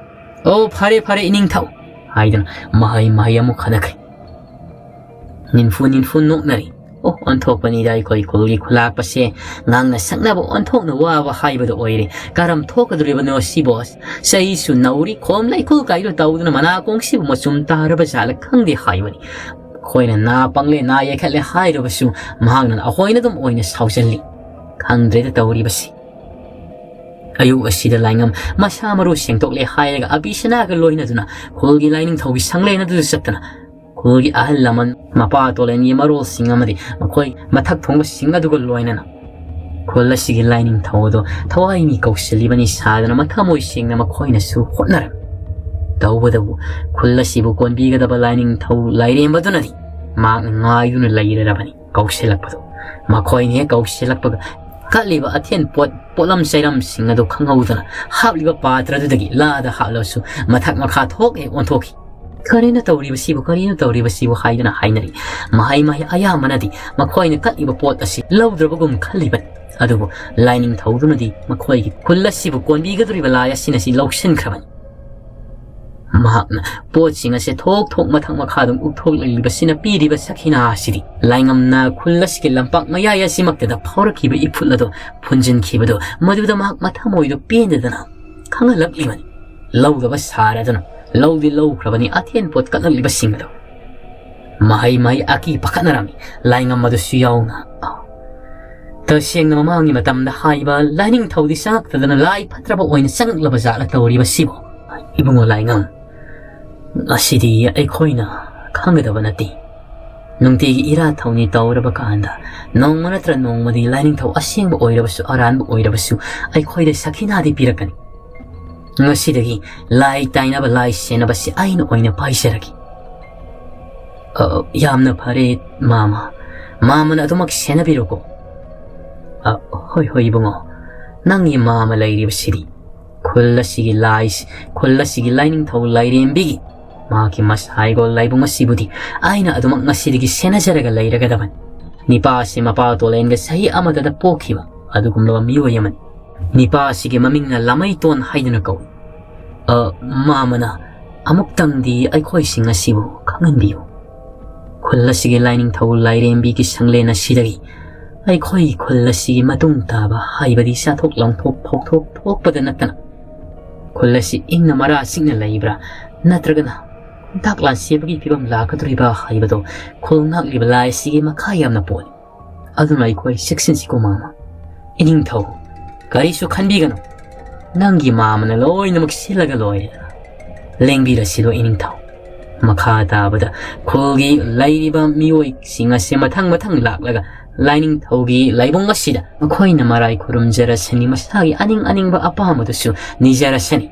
ꯑꯣ, ꯐꯔꯦ, ꯐꯔꯦ, ꯏꯅꯤꯡꯊꯧ꯫" ꯍꯥꯏꯗꯨꯅ ꯃꯍꯩ ꯃꯍꯩ ꯑꯃꯨꯛ ꯈꯠꯅꯈ꯭ꯔꯦ꯫ ꯅꯤꯟꯐꯨ ꯅꯤꯟꯐꯨ ꯅꯣꯛꯅꯔꯤ꯫ ꯑꯣ, ꯑꯣꯟꯊꯣꯛꯄꯅꯤꯗ, ꯑꯩꯈꯣꯏ ꯈꯨꯜꯒꯤ ꯈꯨꯂꯥꯛꯄꯁꯦ ꯉꯥꯡꯅ ꯁꯛꯅꯕ ꯑꯣꯟꯊꯣꯛꯅ ꯋꯥꯕ ꯍꯥꯏꯕꯗꯨ ꯑꯣꯏꯔꯦ꯫ ꯀꯔꯝ ꯊꯣꯛꯀꯗꯧꯔꯤꯕꯅꯣ ꯁꯤꯕꯣ? ꯆꯍꯤꯁꯨ ꯅꯧꯔꯤ, ꯈꯣꯝ ꯂꯩꯈꯨꯜ ꯀꯥꯏꯗꯨꯅ ꯇꯧꯗꯨꯅ ꯃꯅꯥꯀꯣꯡꯁꯤꯕꯨ ꯃꯆꯨꯝ ꯇꯥꯔꯕ ꯖꯥꯠꯂ ꯈꯪꯗꯦ ꯍꯥꯏꯕꯅꯤ꯫ ꯑꯩꯈꯣꯏꯅ ꯅꯥ ꯄꯪꯂꯦ, ꯅꯥ ꯌꯦꯛꯈꯠꯂꯦ ꯍꯥꯏꯔꯕꯁꯨ ꯃꯍꯥꯛꯅ ꯑꯩꯈꯣꯏꯅ ꯑꯗꯨꯝ ꯑꯣꯏꯅ ꯁꯥꯎꯖꯜꯂꯤ꯫ ꯈꯪꯗ꯭ꯔꯦꯗ ꯇꯧꯔꯤꯕꯁꯤ꯫ ꯑꯌꯨꯛ ꯑꯁꯤꯗ ꯂꯥꯏꯉꯝ ꯃꯁꯥ ꯃꯔꯨ ꯁꯦꯡꯗꯣꯛꯂꯦ ꯍꯥꯏꯔꯒ ꯑꯕꯤꯁꯅꯥꯒ ꯂꯣꯏꯅꯗꯨꯅ ꯈꯨꯜꯒꯤ ꯂꯥꯏꯅꯤꯡꯊꯧꯒꯤ ꯁꯪꯂꯦꯟ ꯑꯗꯨꯗ ꯆꯠꯇꯨꯅ ꯈꯨꯜꯒꯤ ꯑꯍꯜ ꯂꯃꯟ, ꯃꯄꯥ ꯇꯣꯂꯦꯟꯒꯤ ꯃꯔꯣꯜꯁꯤꯡ ꯑꯃꯗꯤ ꯃꯈꯣꯏ ꯃꯊꯛ ꯊꯣꯡꯕꯁꯤꯡ ꯑꯗꯨꯒ ꯂꯣꯏꯅꯅ ꯈꯨꯜ ꯑꯁꯤꯒꯤ ꯂꯥꯏꯅꯤꯡꯊꯧ ꯑꯗꯨ ꯊꯋꯥꯏ ꯃꯤ ꯀꯧꯁꯤꯜꯂꯤꯕꯅꯤ ꯁꯥꯗꯅ ꯃꯊꯃꯣꯏ ꯁꯦꯡꯅ ꯃꯈꯣꯏꯅꯁꯨ ꯍꯣꯠꯅꯔꯝꯃꯤ꯫ ꯇꯧꯕꯇꯕꯨ ꯈꯨꯜ ꯑꯁꯤꯕꯨ ꯀꯣꯟꯕꯤꯒꯗꯕ ꯂꯥꯏꯅꯤꯡꯊꯧ ꯂꯥꯏꯔꯦꯝꯕꯗꯨꯅꯗꯤ ꯃꯍꯥꯛꯅ ꯉꯥꯏꯗꯨꯅ ꯂꯩꯔꯔꯕꯅꯤ꯫ ꯀꯧꯁꯤꯜꯂꯛꯄꯗꯨ ꯃꯈꯣꯏꯅ ꯍꯦꯛ ꯀꯧꯁꯤꯜꯂꯛꯄꯒ ꯀꯠꯂꯤꯕ ꯑꯊꯦꯟ ꯄꯣꯠ, ꯄꯣꯠꯂꯝ ꯆꯩꯔꯝꯁꯤꯡ ꯑꯗꯨ ꯈꯪꯍꯧꯗꯅ ꯍꯥꯞꯂꯤꯕ ꯄꯥꯇ꯭ꯔꯗꯨꯗꯒꯤ ꯂꯥꯗ ꯍꯥꯞꯂꯕꯁꯨ ꯃꯊꯛ ꯃꯈꯥ ꯊꯣꯛ ꯍꯦꯛ ꯑꯣꯟꯊꯣꯛꯈꯤ꯫ "ꯀꯔꯤꯅꯣ ꯇꯧꯔꯤꯕꯁꯤꯕꯨ, ꯀꯔꯤꯅꯣ ꯇꯧꯔꯤꯕꯁꯤꯕꯨ?" ꯍꯥꯏꯗꯨꯅ ꯍꯥꯏꯅꯔꯤ꯫ ꯃꯍꯩ ꯃꯍꯩ ꯑꯌꯥꯝꯕꯅꯗꯤ ꯃꯈꯣꯏꯅ ꯀꯠꯂꯤꯕ ꯄꯣꯠ ꯑꯁꯤ ꯂꯧꯗ꯭ꯔꯕꯒꯨꯝ ꯈꯜꯂꯤꯕꯅꯤ꯫ ꯑꯗꯨꯕꯨ ꯂꯥꯏꯅꯤꯡꯊꯧꯗꯨꯅꯗꯤ ꯃꯈꯣꯏꯒꯤ ꯈꯨꯜ ꯑꯁꯤꯕꯨ ꯀꯣꯟꯕꯤꯒꯗꯧꯔꯤꯕ ꯂꯥꯏ ꯑꯁꯤꯅ ꯁꯤ ꯂꯧꯁꯤꯟꯈ꯭ꯔꯕꯅꯤ꯫ ꯃꯍꯥꯛꯅ ꯄꯣꯠꯁꯤꯡ ꯑꯁꯦ ꯊꯣꯛ ꯊꯣꯛ ꯃꯊꯛ ꯃꯈꯥ ꯑꯗꯨꯝ ꯎꯞꯊꯣꯛꯂꯛꯂꯤꯕꯁꯤꯅ ꯄꯤꯔꯤꯕ ꯁꯈꯤꯅꯥ ꯑꯁꯤꯗꯤ ꯂꯥꯏꯉꯝꯅ ꯈꯨꯜ ꯑꯁꯤꯒꯤ ꯂꯝꯄꯥꯛ ꯃꯌꯥꯏ ꯑꯁꯤꯃꯛꯇꯗ ꯐꯥꯎꯔꯛꯈꯤꯕ ꯏꯐꯨꯠ ꯑꯗꯨ ꯐꯨꯟꯖꯤꯟꯈꯤꯕꯗꯨ ꯃꯗꯨꯗ ꯃꯍꯥꯛ ꯃꯊꯃꯣꯏꯗꯨ ꯄꯦꯟꯗꯗꯅ ꯈꯪꯍꯜꯂꯛꯂꯤꯕꯅꯤ꯫ ꯂꯧꯗꯕ ꯁꯥꯔꯗꯨꯅ ꯂꯧꯗꯤ ꯂꯧꯈ꯭ꯔꯕꯅꯤ, ꯑꯊꯦꯟ ꯄꯣꯠ ꯀꯠꯂꯛꯂꯤꯕꯁꯤꯡ ꯑꯗꯨ꯫ ꯃꯍꯩ ꯃꯍꯩ ꯑꯀꯤ ꯄꯥꯈꯠꯅꯔꯝꯃꯤ, ꯂꯥꯏꯉꯝ ꯑꯗꯨꯁꯨ ꯌꯥꯎꯅ꯫ ꯇꯁꯦꯡꯅ ꯃꯃꯥꯡꯒꯤ ꯃꯇꯝꯗ ꯍꯥꯏꯕ ꯂꯥꯏꯅꯤꯡꯊꯧꯗꯤ ꯆꯪꯉꯛꯇꯗꯅ ꯂꯥꯏ ꯐꯠꯇ꯭ꯔꯕ ꯑꯣꯏꯅ ꯆꯪꯉꯛꯂꯕ ꯖꯥꯠꯂ ꯇꯧꯔꯤꯕꯁꯤꯕꯨ? ꯏꯕꯨꯡꯉꯣ ꯂꯥꯏꯉꯝ, ꯑꯁꯤꯗꯤ ꯑꯩꯈꯣꯏꯅ ꯈꯪꯒꯗꯕ ꯅꯠꯇꯦ꯫ ꯅꯨꯡꯇꯤꯒꯤ ꯏꯔꯥꯠ ꯊꯧꯅꯤ ꯇꯧꯔꯕ ꯀꯥꯟꯗ ꯅꯣꯡꯃ ꯅꯠꯇ꯭ꯔ ꯅꯣꯡꯃꯗꯤ ꯂꯥꯏꯅꯤꯡꯊꯧ ꯑꯁꯦꯡꯕ ꯑꯣꯏꯔꯕꯁꯨ ꯑꯔꯥꯟꯕ ꯑꯣꯏꯔꯕꯁꯨ ꯑꯩꯈꯣꯏꯗ ꯁꯈꯤꯅꯥꯗꯤ ꯄꯤꯔꯛꯀꯅꯤ꯫ ꯉꯁꯤꯗꯒꯤ ꯂꯥꯏ ꯇꯥꯏꯅꯕ, ꯂꯥꯏ ꯁꯦꯟꯅꯕꯁꯤ ꯑꯩꯅ ꯑꯣꯏꯅ ꯄꯥꯏꯖꯔꯒꯦ꯫ "ꯑ, ꯌꯥꯝꯅ ꯐꯔꯦ ꯃꯥꯃ꯫ ꯃꯥꯃꯅ ꯑꯗꯨꯃꯛ ꯁꯦꯟꯅꯕꯤꯔꯣꯀꯣ꯫" "ꯑ, ꯍꯣꯏ, ꯍꯣꯏ ꯏꯕꯨꯡꯉꯣ, ꯅꯪꯒꯤ ꯃꯥꯃ ꯂꯩꯔꯤꯕꯁꯤꯗꯤ ꯈꯨꯜ ꯑꯁꯤꯒꯤ ꯂꯥꯏ, ꯈꯨꯜ ꯑꯁꯤꯒꯤ ꯂꯥꯏꯅꯤꯡꯊꯧ ꯂꯥꯏꯔꯦꯝꯕꯤꯒꯤ ꯃꯍꯥꯛꯀꯤ ꯃꯁꯥ ꯍꯥꯏꯒꯣꯜ ꯂꯥꯏꯕꯨꯡ ꯑꯁꯤꯕꯨꯗꯤ ꯑꯩꯅ ꯑꯗꯨꯃꯛ ꯉꯁꯤꯗꯒꯤ ꯁꯦꯟꯅꯖꯔꯒ ꯂꯩꯔꯒꯗꯕꯅꯤ꯫ ꯅꯤꯄꯥ ꯑꯁꯤ ꯃꯄꯥ ꯇꯣꯂꯦꯟꯒ ꯆꯍꯤ ꯑꯃꯗꯇ ꯄꯣꯛꯈꯤꯕ ꯑꯗꯨꯒꯨꯝꯂꯕ ꯃꯤꯑꯣꯏ ꯑꯃꯅꯤ꯫ ꯅꯤꯄꯥ ꯑꯁꯤꯒꯤ ꯃꯃꯤꯡꯅ ꯂꯥꯃꯩꯇꯣꯟ ꯍꯥꯏꯗꯨꯅ ꯀꯧꯏ꯫ ꯑ, ꯃꯥꯃꯅ ꯑꯃꯨꯛꯇꯪꯗꯤ ꯑꯩꯈꯣꯏꯁꯤꯡ ꯑꯁꯤꯕꯨ ꯈꯪꯍꯟꯕꯤꯌꯨ꯫ ꯈꯨꯜ ꯑꯁꯤꯒꯤ ꯂꯥꯏꯅꯤꯡꯊꯧ ꯂꯥꯏꯔꯦꯝꯕꯤꯒꯤ ꯁꯪꯂꯦꯟ ꯑꯁꯤꯗꯒꯤ ꯑꯩꯈꯣꯏ ꯈꯨꯜ ꯑꯁꯤꯒꯤ ꯃꯇꯨꯡ ꯇꯥꯕ, ꯍꯥꯏꯕꯗꯤ ꯆꯥꯊꯣꯛ ꯂꯥꯡꯊꯣꯛ ꯐꯥꯎꯊꯣꯛ ꯊꯣꯛꯄꯗ ꯅꯠꯇꯅ, ꯈꯨꯜ ꯑꯁꯤ ꯏꯪꯅ ꯃꯔꯥ ꯆꯤꯛꯅ ꯂꯩꯕ꯭ꯔꯥ, ꯅꯠꯇ꯭ꯔꯒꯅ ꯈꯨꯟꯇꯥꯛ ꯂꯥꯟꯁꯤꯕꯒꯤ ꯐꯤꯕꯝ ꯂꯥꯛꯀꯗꯧꯔꯤꯕ ꯍꯥꯏꯕꯗꯨ ꯈꯨꯜ ꯉꯥꯛꯂꯤꯕ ꯂꯥꯏ ꯑꯁꯤꯒꯤ ꯃꯈꯥ ꯌꯥꯝꯅ ꯄꯣꯜꯂꯤ꯫ ꯑꯗꯨꯅ ꯑꯩꯈꯣꯏ ꯆꯦꯛꯁꯤꯟꯁꯤꯀꯣ ꯃꯥꯃ꯫ ꯏꯅꯤꯡꯊꯧ, ꯀꯔꯤꯁꯨ ꯈꯟꯕꯤꯒꯅꯨ꯫ ꯅꯪꯒꯤ ꯃꯥꯃꯅ ꯂꯣꯏꯅꯃꯛ ꯁꯤꯜꯂꯒ ꯂꯣꯏꯔꯦ꯫ ꯂꯦꯡꯕꯤꯔꯁꯤꯔꯣ ꯏꯅꯤꯡꯊꯧ? ꯃꯈꯥ ꯇꯥꯕꯗ ꯈꯨꯜꯒꯤ ꯂꯩꯔꯤꯕ ꯃꯤꯑꯣꯏꯁꯤꯡ ꯑꯁꯤ ꯃꯊꯪ ꯃꯊꯪ ꯂꯥꯛꯂꯒ ꯂꯥꯏꯅꯤꯡꯊꯧꯒꯤ ꯂꯥꯏꯕꯨꯡ ꯑꯁꯤꯗ ꯃꯈꯣꯏꯅ ꯃꯔꯥꯏ ꯈꯨꯔꯨꯝꯖꯔꯁꯅꯤ, ꯃꯁꯥꯒꯤ ꯑꯅꯤꯡ ꯑꯅꯤꯡꯕ ꯑꯄꯥꯝꯕꯗꯨꯁꯨ ꯅꯤꯖꯔꯁꯅꯤ꯫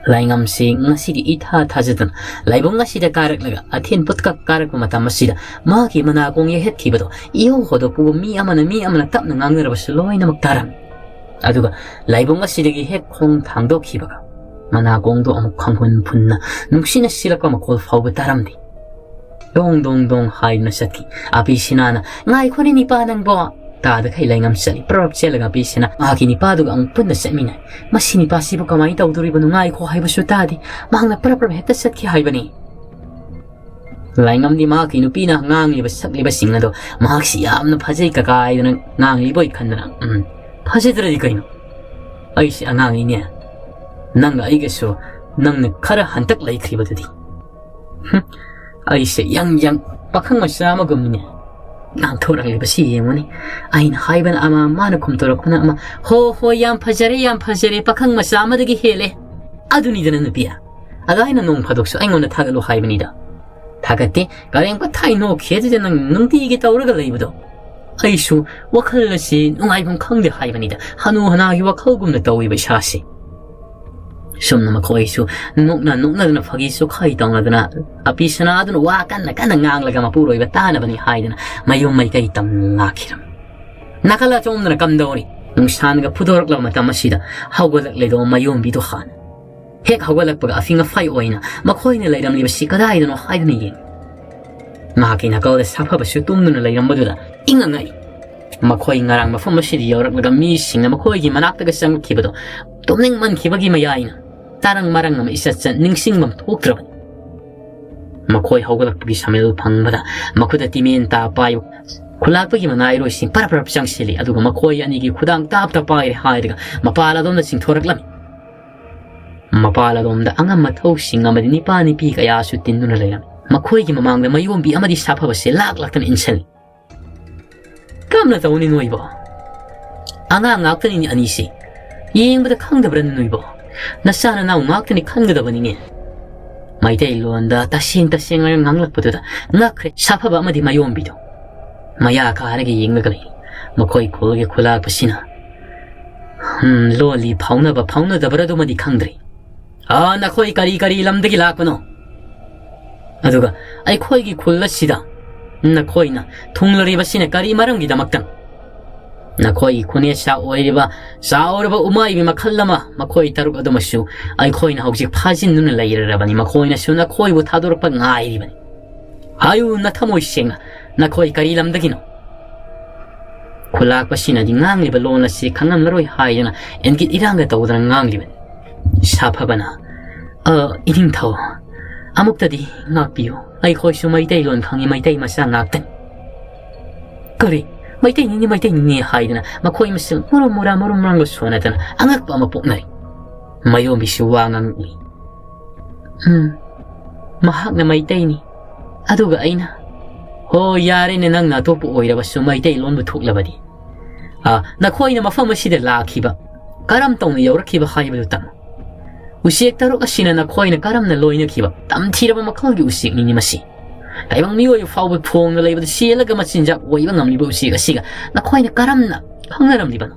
ꯂꯥꯏꯉꯝꯁꯤ ꯉꯁꯤꯗꯤ ꯏꯊꯥ ꯊꯥꯖꯗꯅ ꯂꯥꯏꯕꯨꯡ ꯑꯁꯤꯗ ꯀꯥꯔꯛꯂꯒ ꯑꯊꯦꯟ ꯄꯣꯠꯀꯛ ꯀꯥꯔꯛꯄ ꯃꯇꯝ ꯑꯁꯤꯗ ꯃꯍꯥꯛꯀꯤ ꯃꯅꯥꯀꯣꯡ ꯌꯩꯍꯠꯈꯤꯕꯗꯣ ꯏꯍꯧ ꯍꯧꯗꯣꯛꯄꯕꯨ ꯃꯤ ꯑꯃꯅ ꯃꯤ ꯑꯃꯅ ꯇꯞꯅ ꯉꯥꯡꯅꯔꯕꯁꯨ ꯂꯣꯏꯅꯃꯛ ꯇꯥꯔꯝꯃꯤ꯫ ꯑꯗꯨꯒ ꯂꯥꯏꯕꯨꯡ ꯑꯁꯤꯗꯒꯤ ꯍꯦꯛ ꯈꯣꯡ ꯊꯥꯡꯗꯣꯛꯈꯤꯕꯒ ꯃꯅꯥꯀꯣꯡꯗꯣ ꯑꯃꯨꯛ ꯈꯪꯍꯨꯟ ꯐꯨꯟꯅ ꯅꯨꯡꯁꯤꯅ ꯁꯤꯜꯂꯛꯄ ꯃꯈꯣꯜ ꯐꯥꯎꯕ ꯇꯥꯔꯝꯗꯦ꯫ ꯗꯣꯡ ꯗꯣꯡ ꯗꯣꯡ ꯍꯥꯏꯗꯨꯅ ꯆꯠꯈꯤ꯫ ꯑꯄꯤ ꯁꯤꯅꯥꯅ, "ꯉꯥꯏꯈꯣꯅꯦ ꯅꯤꯄꯥ ꯅꯪꯕꯣ!" ꯇꯥꯗꯈꯩ ꯂꯩꯉꯝ ꯆꯠꯂꯤ꯫ ꯄ꯭ꯔꯞ ꯆꯦꯜꯂꯒ ꯑꯄꯤ ꯁꯤꯅꯥ ꯃꯍꯥꯛꯀꯤ ꯅꯤꯄꯥꯗꯨꯒ ꯑꯃꯨꯛ ꯄꯨꯟꯅ ꯆꯠꯃꯤꯟꯅꯩ꯫ ꯃꯁꯤ ꯅꯤꯄꯥꯁꯤꯕꯨ ꯀꯃꯥꯏꯅ ꯇꯧꯗꯣꯔꯤꯕꯅꯣ? ꯉꯥꯏꯈꯣ ꯍꯥꯏꯕꯁꯨ ꯇꯥꯗꯦ꯫ ꯃꯍꯥꯛꯅ ꯄ꯭ꯔꯞ ꯄ꯭ꯔꯞ ꯍꯦꯛꯇ ꯆꯠꯈꯤ ꯍꯥꯏꯕꯅꯤ꯫ ꯂꯥꯏꯉꯝꯗꯤ ꯃꯍꯥꯛꯀꯤ ꯅꯨꯄꯤꯅ ꯉꯥꯡꯂꯤꯕ ꯁꯛꯂꯤꯕꯁꯤꯡ ꯑꯗꯣ ꯃꯍꯥꯛꯁꯤ ꯌꯥꯝꯅ ꯐꯖꯩ ꯀꯀꯥ ꯍꯥꯏꯗꯨꯅ ꯉꯥꯡꯂꯤꯕꯣꯏ ꯈꯟꯗꯅ, "ꯎꯝ, ꯐꯖꯗ꯭ꯔꯗꯤ ꯀꯩꯅꯣ? ꯑꯩꯁꯤ ꯑꯉꯥꯡꯅꯤꯅꯦ꯫ ꯅꯪꯒ ꯑꯩꯒꯁꯨ ꯅꯪꯅ ꯈꯔ ꯍꯟꯇꯛ ꯂꯩꯈ꯭ꯔꯤꯕꯗꯨꯗꯤ꯫ ꯍꯨꯝ, ꯑꯩꯁꯦ ꯌꯪ ꯌꯪ ꯄꯥꯈꯪ ꯃꯆꯥ ꯑꯃꯒꯨꯝꯅꯤꯅꯦ꯫ ꯉꯥꯡꯊꯣꯔꯛꯂꯤꯕꯁꯤ ꯌꯦꯡꯉꯨꯅꯦ꯫ ꯑꯩꯅ ꯍꯥꯏꯕꯅ ꯑꯃ, ꯃꯥꯅ ꯈꯨꯝꯇꯣꯔꯛꯄꯅ ꯑꯃ꯫ ꯍꯣ, ꯍꯣ, ꯌꯥꯝ ꯐꯖꯔꯦ, ꯌꯥꯝ ꯐꯖꯔꯦ, ꯄꯥꯈꯪ ꯃꯆꯥ ꯑꯃꯗꯒꯤ ꯍꯦꯜꯂꯦ꯫ ꯑꯗꯨꯅꯤꯗꯅ ꯅꯨꯄꯤ꯫ ꯑꯗ ꯑꯩꯅ ꯅꯣꯡ ꯐꯥꯗꯣꯛꯁꯨ ꯑꯩꯉꯣꯟꯗ ꯊꯥꯒꯠꯂꯨ ꯍꯥꯏꯕꯅꯤꯗ꯫ ꯊꯥꯒꯠꯇꯦ, ꯀꯔꯦꯝ ꯀꯊꯥꯏ ꯅꯣꯛꯈꯤ ꯑꯗꯨꯗ ꯅꯪ ꯅꯨꯡꯇꯤꯒꯤ ꯇꯧꯔꯒ ꯂꯩꯕꯗꯣ꯫ ꯑꯩꯁꯨ ꯋꯥꯈꯜ ꯑꯁꯤ ꯅꯨꯡꯉꯥꯏꯐꯝ ꯈꯪꯗꯦ ꯍꯥꯏꯕꯅꯤꯗ, ꯍꯅꯨ ꯍꯅꯥꯒꯤ ꯋꯥꯈꯜꯒꯨꯝꯅ ꯇꯧꯏꯕ ꯏꯁꯥꯁꯤ꯫ ꯁꯨꯝꯅ ꯃꯈꯣꯏꯁꯨ ꯅꯣꯛꯅ ꯅꯣꯛꯅꯗꯅ ꯐꯥꯒꯤ ꯆꯨꯈꯥꯏ ꯇꯧꯅꯗꯅ ꯑꯄꯤ ꯁꯅꯥꯗꯨꯅ ꯋꯥ ꯀꯟꯅ ꯀꯟꯅ ꯉꯥꯡꯂꯒ ꯃꯄꯨꯔꯣꯏꯕ ꯇꯥꯅꯕꯅꯤ ꯍꯥꯏꯗꯅ ꯃꯌꯨꯝ ꯃꯥꯏꯀꯩ ꯇꯝꯅ ꯂꯥꯛꯈꯤꯔꯝꯃꯤ꯫ ꯅꯥꯀꯜ ꯑꯆꯣꯝꯗꯅ ꯀꯝꯗꯧꯔꯤ? ꯅꯨꯡꯁꯥꯅꯒ ꯐꯨꯗꯣꯔꯛꯂꯕ ꯃꯇꯝ ꯑꯁꯤꯗ ꯍꯧꯒꯠꯂꯛꯂꯦꯗꯣ ꯃꯌꯣꯝꯕꯤꯗꯣ ꯍꯥꯟꯅ꯫ ꯍꯦꯛ ꯍꯧꯒꯠꯂꯛꯄꯒ ꯑꯐꯤꯡ ꯑꯐꯥꯏ ꯑꯣꯏꯅ ꯃꯈꯣꯏꯅ ꯂꯩꯔꯝꯂꯤꯕꯁꯤ ꯀꯗꯥꯏꯗꯅꯣ ꯍꯥꯏꯗꯨꯅ ꯌꯦꯡꯏ꯫ ꯃꯍꯥꯛꯀꯤ ꯅꯥꯀꯜꯗ ꯁꯥꯐꯕꯁꯨ ꯇꯨꯝꯗꯨꯅ ꯂꯩꯔꯝꯕꯗꯨꯗ ꯏꯪꯉ ꯉꯛꯏ꯫ ꯃꯈꯣꯏ ꯉꯔꯥꯡ ꯃꯐꯝ ꯑꯁꯤꯗ ꯌꯧꯔꯛꯂꯒ ꯃꯤꯁꯤꯡꯅ ꯃꯈꯣꯏꯒꯤ ꯃꯅꯥꯛꯇꯒ ꯆꯪꯂꯛꯈꯤꯕꯗꯣ ꯇꯨꯝꯅꯤꯡꯃꯟꯈꯤꯕꯒꯤ ꯃꯌꯥꯏꯅ ꯇꯥꯔꯪ ꯃꯔꯪ ꯑꯃ ꯏꯆꯠ ꯆꯠ ꯅꯤꯡꯁꯤꯡꯐꯝ ꯊꯣꯛꯇ꯭ꯔꯕꯅꯤ꯫ ꯃꯈꯣꯏ ꯍꯧꯒꯠꯂꯛꯄꯒꯤ ꯁꯃꯤꯜ ꯐꯪꯕꯗ ꯃꯈꯨꯠꯇ ꯇꯤꯃꯦꯟ ꯇꯥ ꯄꯥꯏꯕ ꯈꯨꯂꯥꯛꯄꯒꯤ ꯃꯅꯥꯏꯔꯣꯏꯁꯤꯡ ꯄꯔꯞ ꯄꯔꯞ ꯆꯪꯁꯤꯜꯂꯤ꯫ ꯑꯗꯨꯒ ꯃꯈꯣꯏ ꯑꯅꯤꯒꯤ ꯈꯨꯗꯥꯡ ꯇꯥꯞꯇ ꯄꯥꯏꯔꯦ ꯍꯥꯏꯔꯒ ꯃꯄꯥꯜ ꯑꯗꯣꯝꯗ ꯆꯤꯡꯊꯣꯔꯛꯂꯝꯃꯤ꯫ ꯃꯄꯥꯜ ꯑꯗꯣꯝꯗ ꯑꯉꯝ ꯑꯊꯧꯁꯤꯡ ꯑꯃꯗꯤ ꯅꯤꯄꯥ ꯅꯤꯄꯤ ꯀꯌꯥꯁꯨ ꯇꯤꯟꯗꯨꯅ ꯂꯩꯔꯝꯃꯤ꯫ ꯃꯈꯣꯏꯒꯤ ꯃꯃꯥꯡꯗ ꯃꯌꯣꯝꯕꯤ ꯑꯃꯗꯤ ꯁꯥꯐꯕꯁꯦ ꯂꯥꯛ ꯂꯥꯛꯇꯅ ꯏꯟꯁꯤꯜꯂꯤ꯫ "ꯀꯝꯅ ꯇꯧꯅꯤ ꯅꯣꯏꯕꯣ? ꯑꯉꯥꯡ ꯉꯥꯛꯇꯅꯤꯅꯦ ꯑꯅꯤꯁꯤ꯫ ꯌꯦꯡꯕꯗ ꯈꯪꯗꯕ꯭ꯔꯅꯤ ꯅꯣꯏꯕꯣ? ꯅꯆꯥ ꯅꯅꯥꯎ ꯉꯥꯛꯇꯅꯤ ꯈꯟꯒꯗꯕꯅꯤꯅꯦ꯫" ꯃꯩꯇꯩꯂꯣꯟꯗ ꯇꯁꯦꯡ ꯇꯁꯦꯡꯅ ꯉꯥꯡꯂꯛꯄꯗꯨꯗ ꯉꯛꯈ꯭ꯔꯦ ꯁꯥꯐꯕ ꯑꯃꯗꯤ ꯃꯌꯣꯝꯕꯤꯗꯣ꯫ ꯃꯌꯥ ꯀꯥꯔꯒ ꯌꯦꯡꯂꯒ ꯂꯩ꯫ ꯃꯈꯣꯏ ꯈꯨꯜꯒꯤ ꯈꯨꯂꯥꯛꯄꯁꯤꯅ, ꯎꯝ, ꯂꯣꯜꯂꯤ ꯐꯥꯎꯅꯕ ꯐꯥꯎꯅꯗꯕ꯭ꯔꯥ ꯑꯗꯨꯃꯗꯤ ꯈꯪꯗ꯭ꯔꯤ꯫ "ꯑꯥ, ꯅꯈꯣꯏ ꯀꯔꯤ ꯀꯔꯤ ꯂꯝꯗꯒꯤ ꯂꯥꯛꯄꯅꯣ? ꯑꯗꯨꯒ ꯑꯩꯈꯣꯏꯒꯤ ꯈꯨꯜ ꯑꯁꯤꯗ ꯅꯈꯣꯏꯅ ꯊꯨꯡꯂꯔꯤꯕꯁꯤꯅ ꯀꯔꯤ ꯃꯔꯝꯒꯤꯗꯃꯛꯇꯅꯣ? ꯅꯈꯣꯏꯒꯤ ꯈꯨꯅꯦꯁꯥ ꯑꯣꯏꯔꯤꯕ ꯆꯥꯎꯔꯕ ꯎꯃꯥꯏꯕꯤ ꯃꯈꯜ ꯑꯃ, ꯃꯈꯣꯏ ꯇꯔꯨꯛ ꯑꯗꯨꯃꯁꯨ ꯑꯩꯈꯣꯏꯅ ꯍꯧꯖꯤꯛ ꯐꯥꯖꯤꯟꯗꯨꯅ ꯂꯩꯔꯔꯕꯅꯤ꯫ ꯃꯈꯣꯏꯅꯁꯨ ꯅꯈꯣꯏꯕꯨ ꯊꯥꯗꯣꯔꯛꯄ ꯉꯥꯏꯔꯤꯕꯅꯤ꯫ ꯍꯥꯏꯌꯨ ꯅꯊꯃꯣꯏ ꯁꯦꯡꯅ, ꯅꯈꯣꯏ ꯀꯔꯤ ꯂꯝꯗꯒꯤꯅꯣ?" ꯈꯨꯂꯥꯛꯄꯁꯤꯅꯗꯤ ꯉꯥꯡꯂꯤꯕ ꯂꯣꯟ ꯑꯁꯤ ꯈꯪꯂꯝꯂꯔꯣꯏ ꯍꯥꯏꯗꯨꯅ ꯏꯪꯒꯤꯠ ꯏꯔꯥꯡꯒ ꯇꯧꯗꯅ ꯉꯥꯡꯂꯤꯕꯅꯤ꯫ ꯁꯥꯐꯕꯅ, "ꯑ, ꯏꯅꯤꯡꯊꯧ, ꯑꯃꯨꯛꯇꯗꯤ ꯉꯥꯛꯄꯤꯌꯨ꯫ ꯑꯩꯈꯣꯏꯁꯨ ꯃꯩꯇꯩꯂꯣꯟ ꯈꯪꯉꯤ, ꯃꯩꯇꯩ ꯃꯆꯥ ꯉꯥꯛꯇꯅꯤ꯫" "ꯀꯔꯤ? ꯃꯩꯇꯩꯅꯤꯅꯦ, ꯃꯩꯇꯩꯅꯤꯅꯦ" ꯍꯥꯏꯗꯅ ꯃꯈꯣꯏ ꯃꯁꯦꯜ ꯃꯔꯨꯝ ꯃꯨꯔꯥ ꯃꯔꯨꯝ ꯃꯨꯔꯥꯡꯒ ꯁꯣꯟꯅꯗꯅ ꯑꯉꯛꯄ ꯑꯃ ꯄꯣꯛꯅꯔꯤ꯫ ꯃꯌꯣꯝꯕꯤꯁꯨ ꯋꯥ ꯉꯥꯡꯉꯛꯏ꯫ "ꯎꯝ, ꯃꯍꯥꯛꯅ ꯃꯩꯇꯩꯅꯤ꯫ ꯑꯗꯨꯒ ꯑꯩꯅ, ꯍꯣ, ꯌꯥꯔꯦꯅꯦ, ꯅꯪꯅ ꯑꯇꯣꯞꯄ ꯑꯣꯏꯔꯕꯁꯨ ꯃꯩꯇꯩꯂꯣꯟꯕꯨ ꯊꯣꯛꯂꯕꯗꯤ꯫ ꯑ, ꯅꯈꯣꯏꯅ ꯃꯐꯝ ꯑꯁꯤꯗ ꯂꯥꯛꯈꯤꯕ, ꯀꯔꯝ ꯇꯧꯅ ꯌꯧꯔꯛꯈꯤꯕ ꯍꯥꯏꯕꯗꯨ ꯇꯝꯃꯨ꯫ ꯎꯆꯦꯛ ꯇꯔꯨꯛ ꯑꯁꯤꯅ ꯅꯈꯣꯏꯅ ꯀꯔꯝꯅ ꯂꯣꯏꯅꯈꯤꯕ ꯇꯝꯊꯤꯔꯕ ꯃꯈꯜꯒꯤ ꯎꯆꯦꯛꯅꯤꯅꯦ ꯃꯁꯤ꯫ ꯇꯥꯏꯕꯪ ꯃꯤꯑꯣꯏꯕ ꯐꯥꯎꯕ ꯐꯣꯡꯅ ꯂꯩꯕꯗ ꯆꯦꯜꯂꯒ ꯃꯆꯤꯟꯖꯥꯛ ꯑꯣꯏꯕ ꯉꯝꯂꯤꯕ ꯎꯆꯦꯛ ꯑꯁꯤꯒ ꯅꯈꯣꯏꯅ ꯀꯔꯝꯅ ꯈꯪꯅꯔꯝꯂꯤꯕꯅꯣ?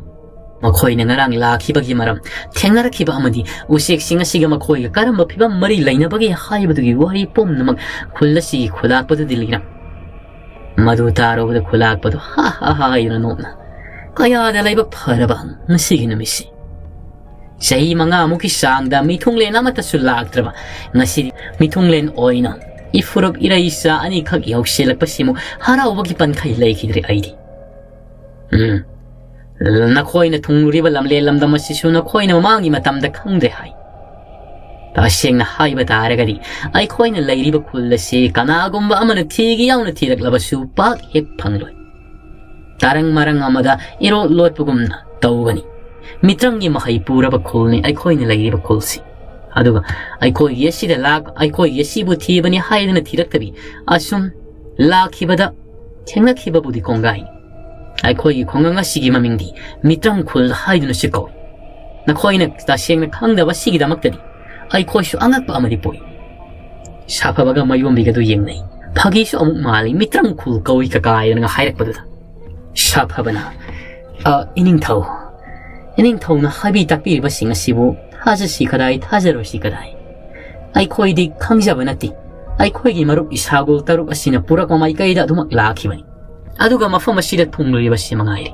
ꯃꯈꯣꯏꯅ ꯉꯔꯥꯡ ꯂꯥꯛꯈꯤꯕꯒꯤ ꯃꯔꯝ, ꯊꯦꯡꯅꯔꯛꯈꯤꯕ ꯑꯃꯗꯤ ꯎꯆꯦꯛꯁꯤꯡ ꯑꯁꯤꯒ ꯃꯈꯣꯏꯒ ꯀꯔꯝꯕ ꯐꯤꯕꯝ ꯃꯔꯤ ꯂꯩꯅꯕꯒꯦ ꯍꯥꯏꯕꯗꯨꯒꯤ ꯋꯥꯔꯤ ꯄꯨꯝꯅꯃꯛ ꯈꯨꯜ ꯑꯁꯤꯒꯤ ꯈꯨꯂꯥꯛꯄꯗꯨꯗ ꯂꯤꯔꯝꯃꯤ꯫ ꯃꯗꯨ ꯇꯥꯔꯨꯕꯗ ꯈꯨꯂꯥꯛꯄꯗꯨ ꯍꯥ ꯍꯥ ꯍꯥ ꯍꯥꯏꯗꯨꯅ ꯅꯣꯛꯅ, "ꯀꯌꯥꯗ ꯂꯥꯏꯕꯛ ꯐꯔꯕ ꯉꯁꯤꯒꯤ ꯅꯨꯃꯤꯠꯁꯤ! ꯆꯍꯤ ꯃꯉꯥꯃꯨꯛꯀꯤ ꯆꯥꯡꯗ ꯃꯤꯊꯨꯡꯂꯦꯟ ꯑꯃꯠꯇꯁꯨ ꯂꯥꯛꯇ꯭ꯔꯕ ꯉꯁꯤꯗꯤ ꯃꯤꯊꯨꯡꯂꯦꯟ ꯑꯣꯏꯅ ꯏꯐꯨꯔꯨꯞ ꯏꯔꯩꯆꯥ ꯑꯅꯤꯈꯛ ꯌꯧꯁꯤꯜꯂꯛꯄꯁꯤꯃꯨꯛ ꯍꯔꯥꯎꯕꯒꯤ ꯄꯟꯈꯩ ꯂꯩꯈꯤꯗ꯭ꯔꯦ ꯑꯩꯗꯤ꯫ ꯎꯝ, ꯅꯈꯣꯏꯅ ꯊꯨꯡꯂꯨꯔꯤꯕ ꯂꯝꯂꯦꯟ ꯂꯝꯗꯝ ꯑꯁꯤꯁꯨ ꯅꯈꯣꯏꯅ ꯃꯃꯥꯡꯒꯤ ꯃꯇꯝꯗ ꯈꯪꯗ꯭ꯔꯦ ꯍꯥꯏ꯫ ꯇꯁꯦꯡꯅ ꯍꯥꯏꯕ ꯇꯥꯔꯒꯗꯤ, ꯑꯩꯈꯣꯏꯅ ꯂꯩꯔꯤꯕ ꯈꯨꯜ ꯑꯁꯤ ꯀꯅꯥꯒꯨꯝꯕ ꯑꯃꯅ ꯊꯤꯒꯦ ꯌꯥꯎꯅ ꯊꯤꯔꯛꯂꯕꯁꯨ ꯄꯥꯛ ꯍꯦꯛ ꯐꯪꯂꯣꯏ꯫ ꯇꯔꯪ ꯃꯔꯪ ꯑꯃꯗ ꯏꯔꯣꯠ ꯂꯣꯠꯄꯒꯨꯝꯅ ꯇꯧꯒꯅꯤ꯫ ꯃꯤꯇ꯭ꯔꯪꯒꯤ ꯃꯍꯩ ꯄꯨꯔꯕ ꯈꯨꯜꯅꯤ ꯑꯩꯈꯣꯏꯅ ꯂꯩꯔꯤꯕ ꯈꯨꯜꯁꯤ꯫ ꯑꯗꯨꯒ ꯑꯩꯈꯣꯏꯒꯤ ꯑꯁꯤꯗ ꯂꯥꯛ-, ꯑꯩꯈꯣꯏꯒꯤ ꯑꯁꯤꯕꯨ ꯊꯤꯕꯅꯤ ꯍꯥꯏꯗꯨꯅ ꯊꯤꯔꯛꯇꯕꯤ, ꯑꯁꯨꯝ ꯂꯥꯛꯈꯤꯕꯗ ꯊꯦꯡꯅꯈꯤꯕꯕꯨꯗꯤ ꯀꯣꯡꯒꯥꯏꯅꯤ꯫ ꯑꯩꯈꯣꯏꯒꯤ ꯈꯨꯡꯒꯪ ꯑꯁꯤꯒꯤ ꯃꯃꯤꯡꯗꯤ ꯃꯤꯇ꯭ꯔꯪ ꯈꯨꯜ ꯍꯥꯏꯗꯨꯅꯁꯨ ꯀꯧꯏ꯫ ꯅꯈꯣꯏꯅ ꯇꯁꯦꯡꯅ ꯈꯪꯗꯕ ꯑꯁꯤꯒꯤꯗꯃꯛꯇꯗꯤ ꯑꯩꯈꯣꯏꯁꯨ ꯑꯉꯛꯄ ꯑꯃꯗꯤ ꯄꯣꯛꯏ꯫ ꯁꯥꯐꯕꯒ ꯃꯌꯣꯝꯕꯤꯒꯗꯨ ꯌꯦꯡꯅꯩ꯫ ꯐꯥꯒꯤꯁꯨ ꯑꯃꯨꯛ ꯃꯥꯜꯂꯤ, "ꯃꯤꯇ꯭ꯔꯪ ꯈꯨꯜ ꯀꯧꯏ ꯀꯀꯥꯏꯗꯅꯒ ꯍꯥꯏꯔꯛꯄꯗꯨꯗ꯫" ꯁꯥꯐꯕꯅ, "ꯑ, ꯏꯅꯤꯡꯊꯧ, ꯏꯅꯤꯡꯊꯧꯅ ꯍꯥꯏꯕꯤ ꯇꯥꯛꯄꯤꯔꯤꯕꯁꯤꯡ ꯑꯁꯤꯕꯨ ꯊꯥꯖꯁꯤ ꯀꯗꯥꯏ, ꯊꯥꯖꯔꯣꯏꯁꯤ ꯀꯗꯥꯏ? ꯑꯩꯈꯣꯏꯗꯤ ꯈꯪꯖꯕ ꯅꯠꯇꯦ꯫ ꯑꯩꯈꯣꯏꯒꯤ ꯃꯔꯨꯞ ꯏꯁꯥꯒꯨꯜ ꯇꯔꯨꯛ ꯑꯁꯤꯅ ꯄꯨꯔꯛꯄ ꯃꯥꯏꯀꯩꯗ ꯑꯗꯨꯃꯛ ꯂꯥꯛꯈꯤꯕꯅꯤ꯫ ꯑꯗꯨꯒ ꯃꯐꯝ ꯑꯁꯤꯗ ꯊꯨꯡꯂꯨꯔꯤꯕꯁꯤ ꯃꯉꯥꯏꯔꯦ꯫"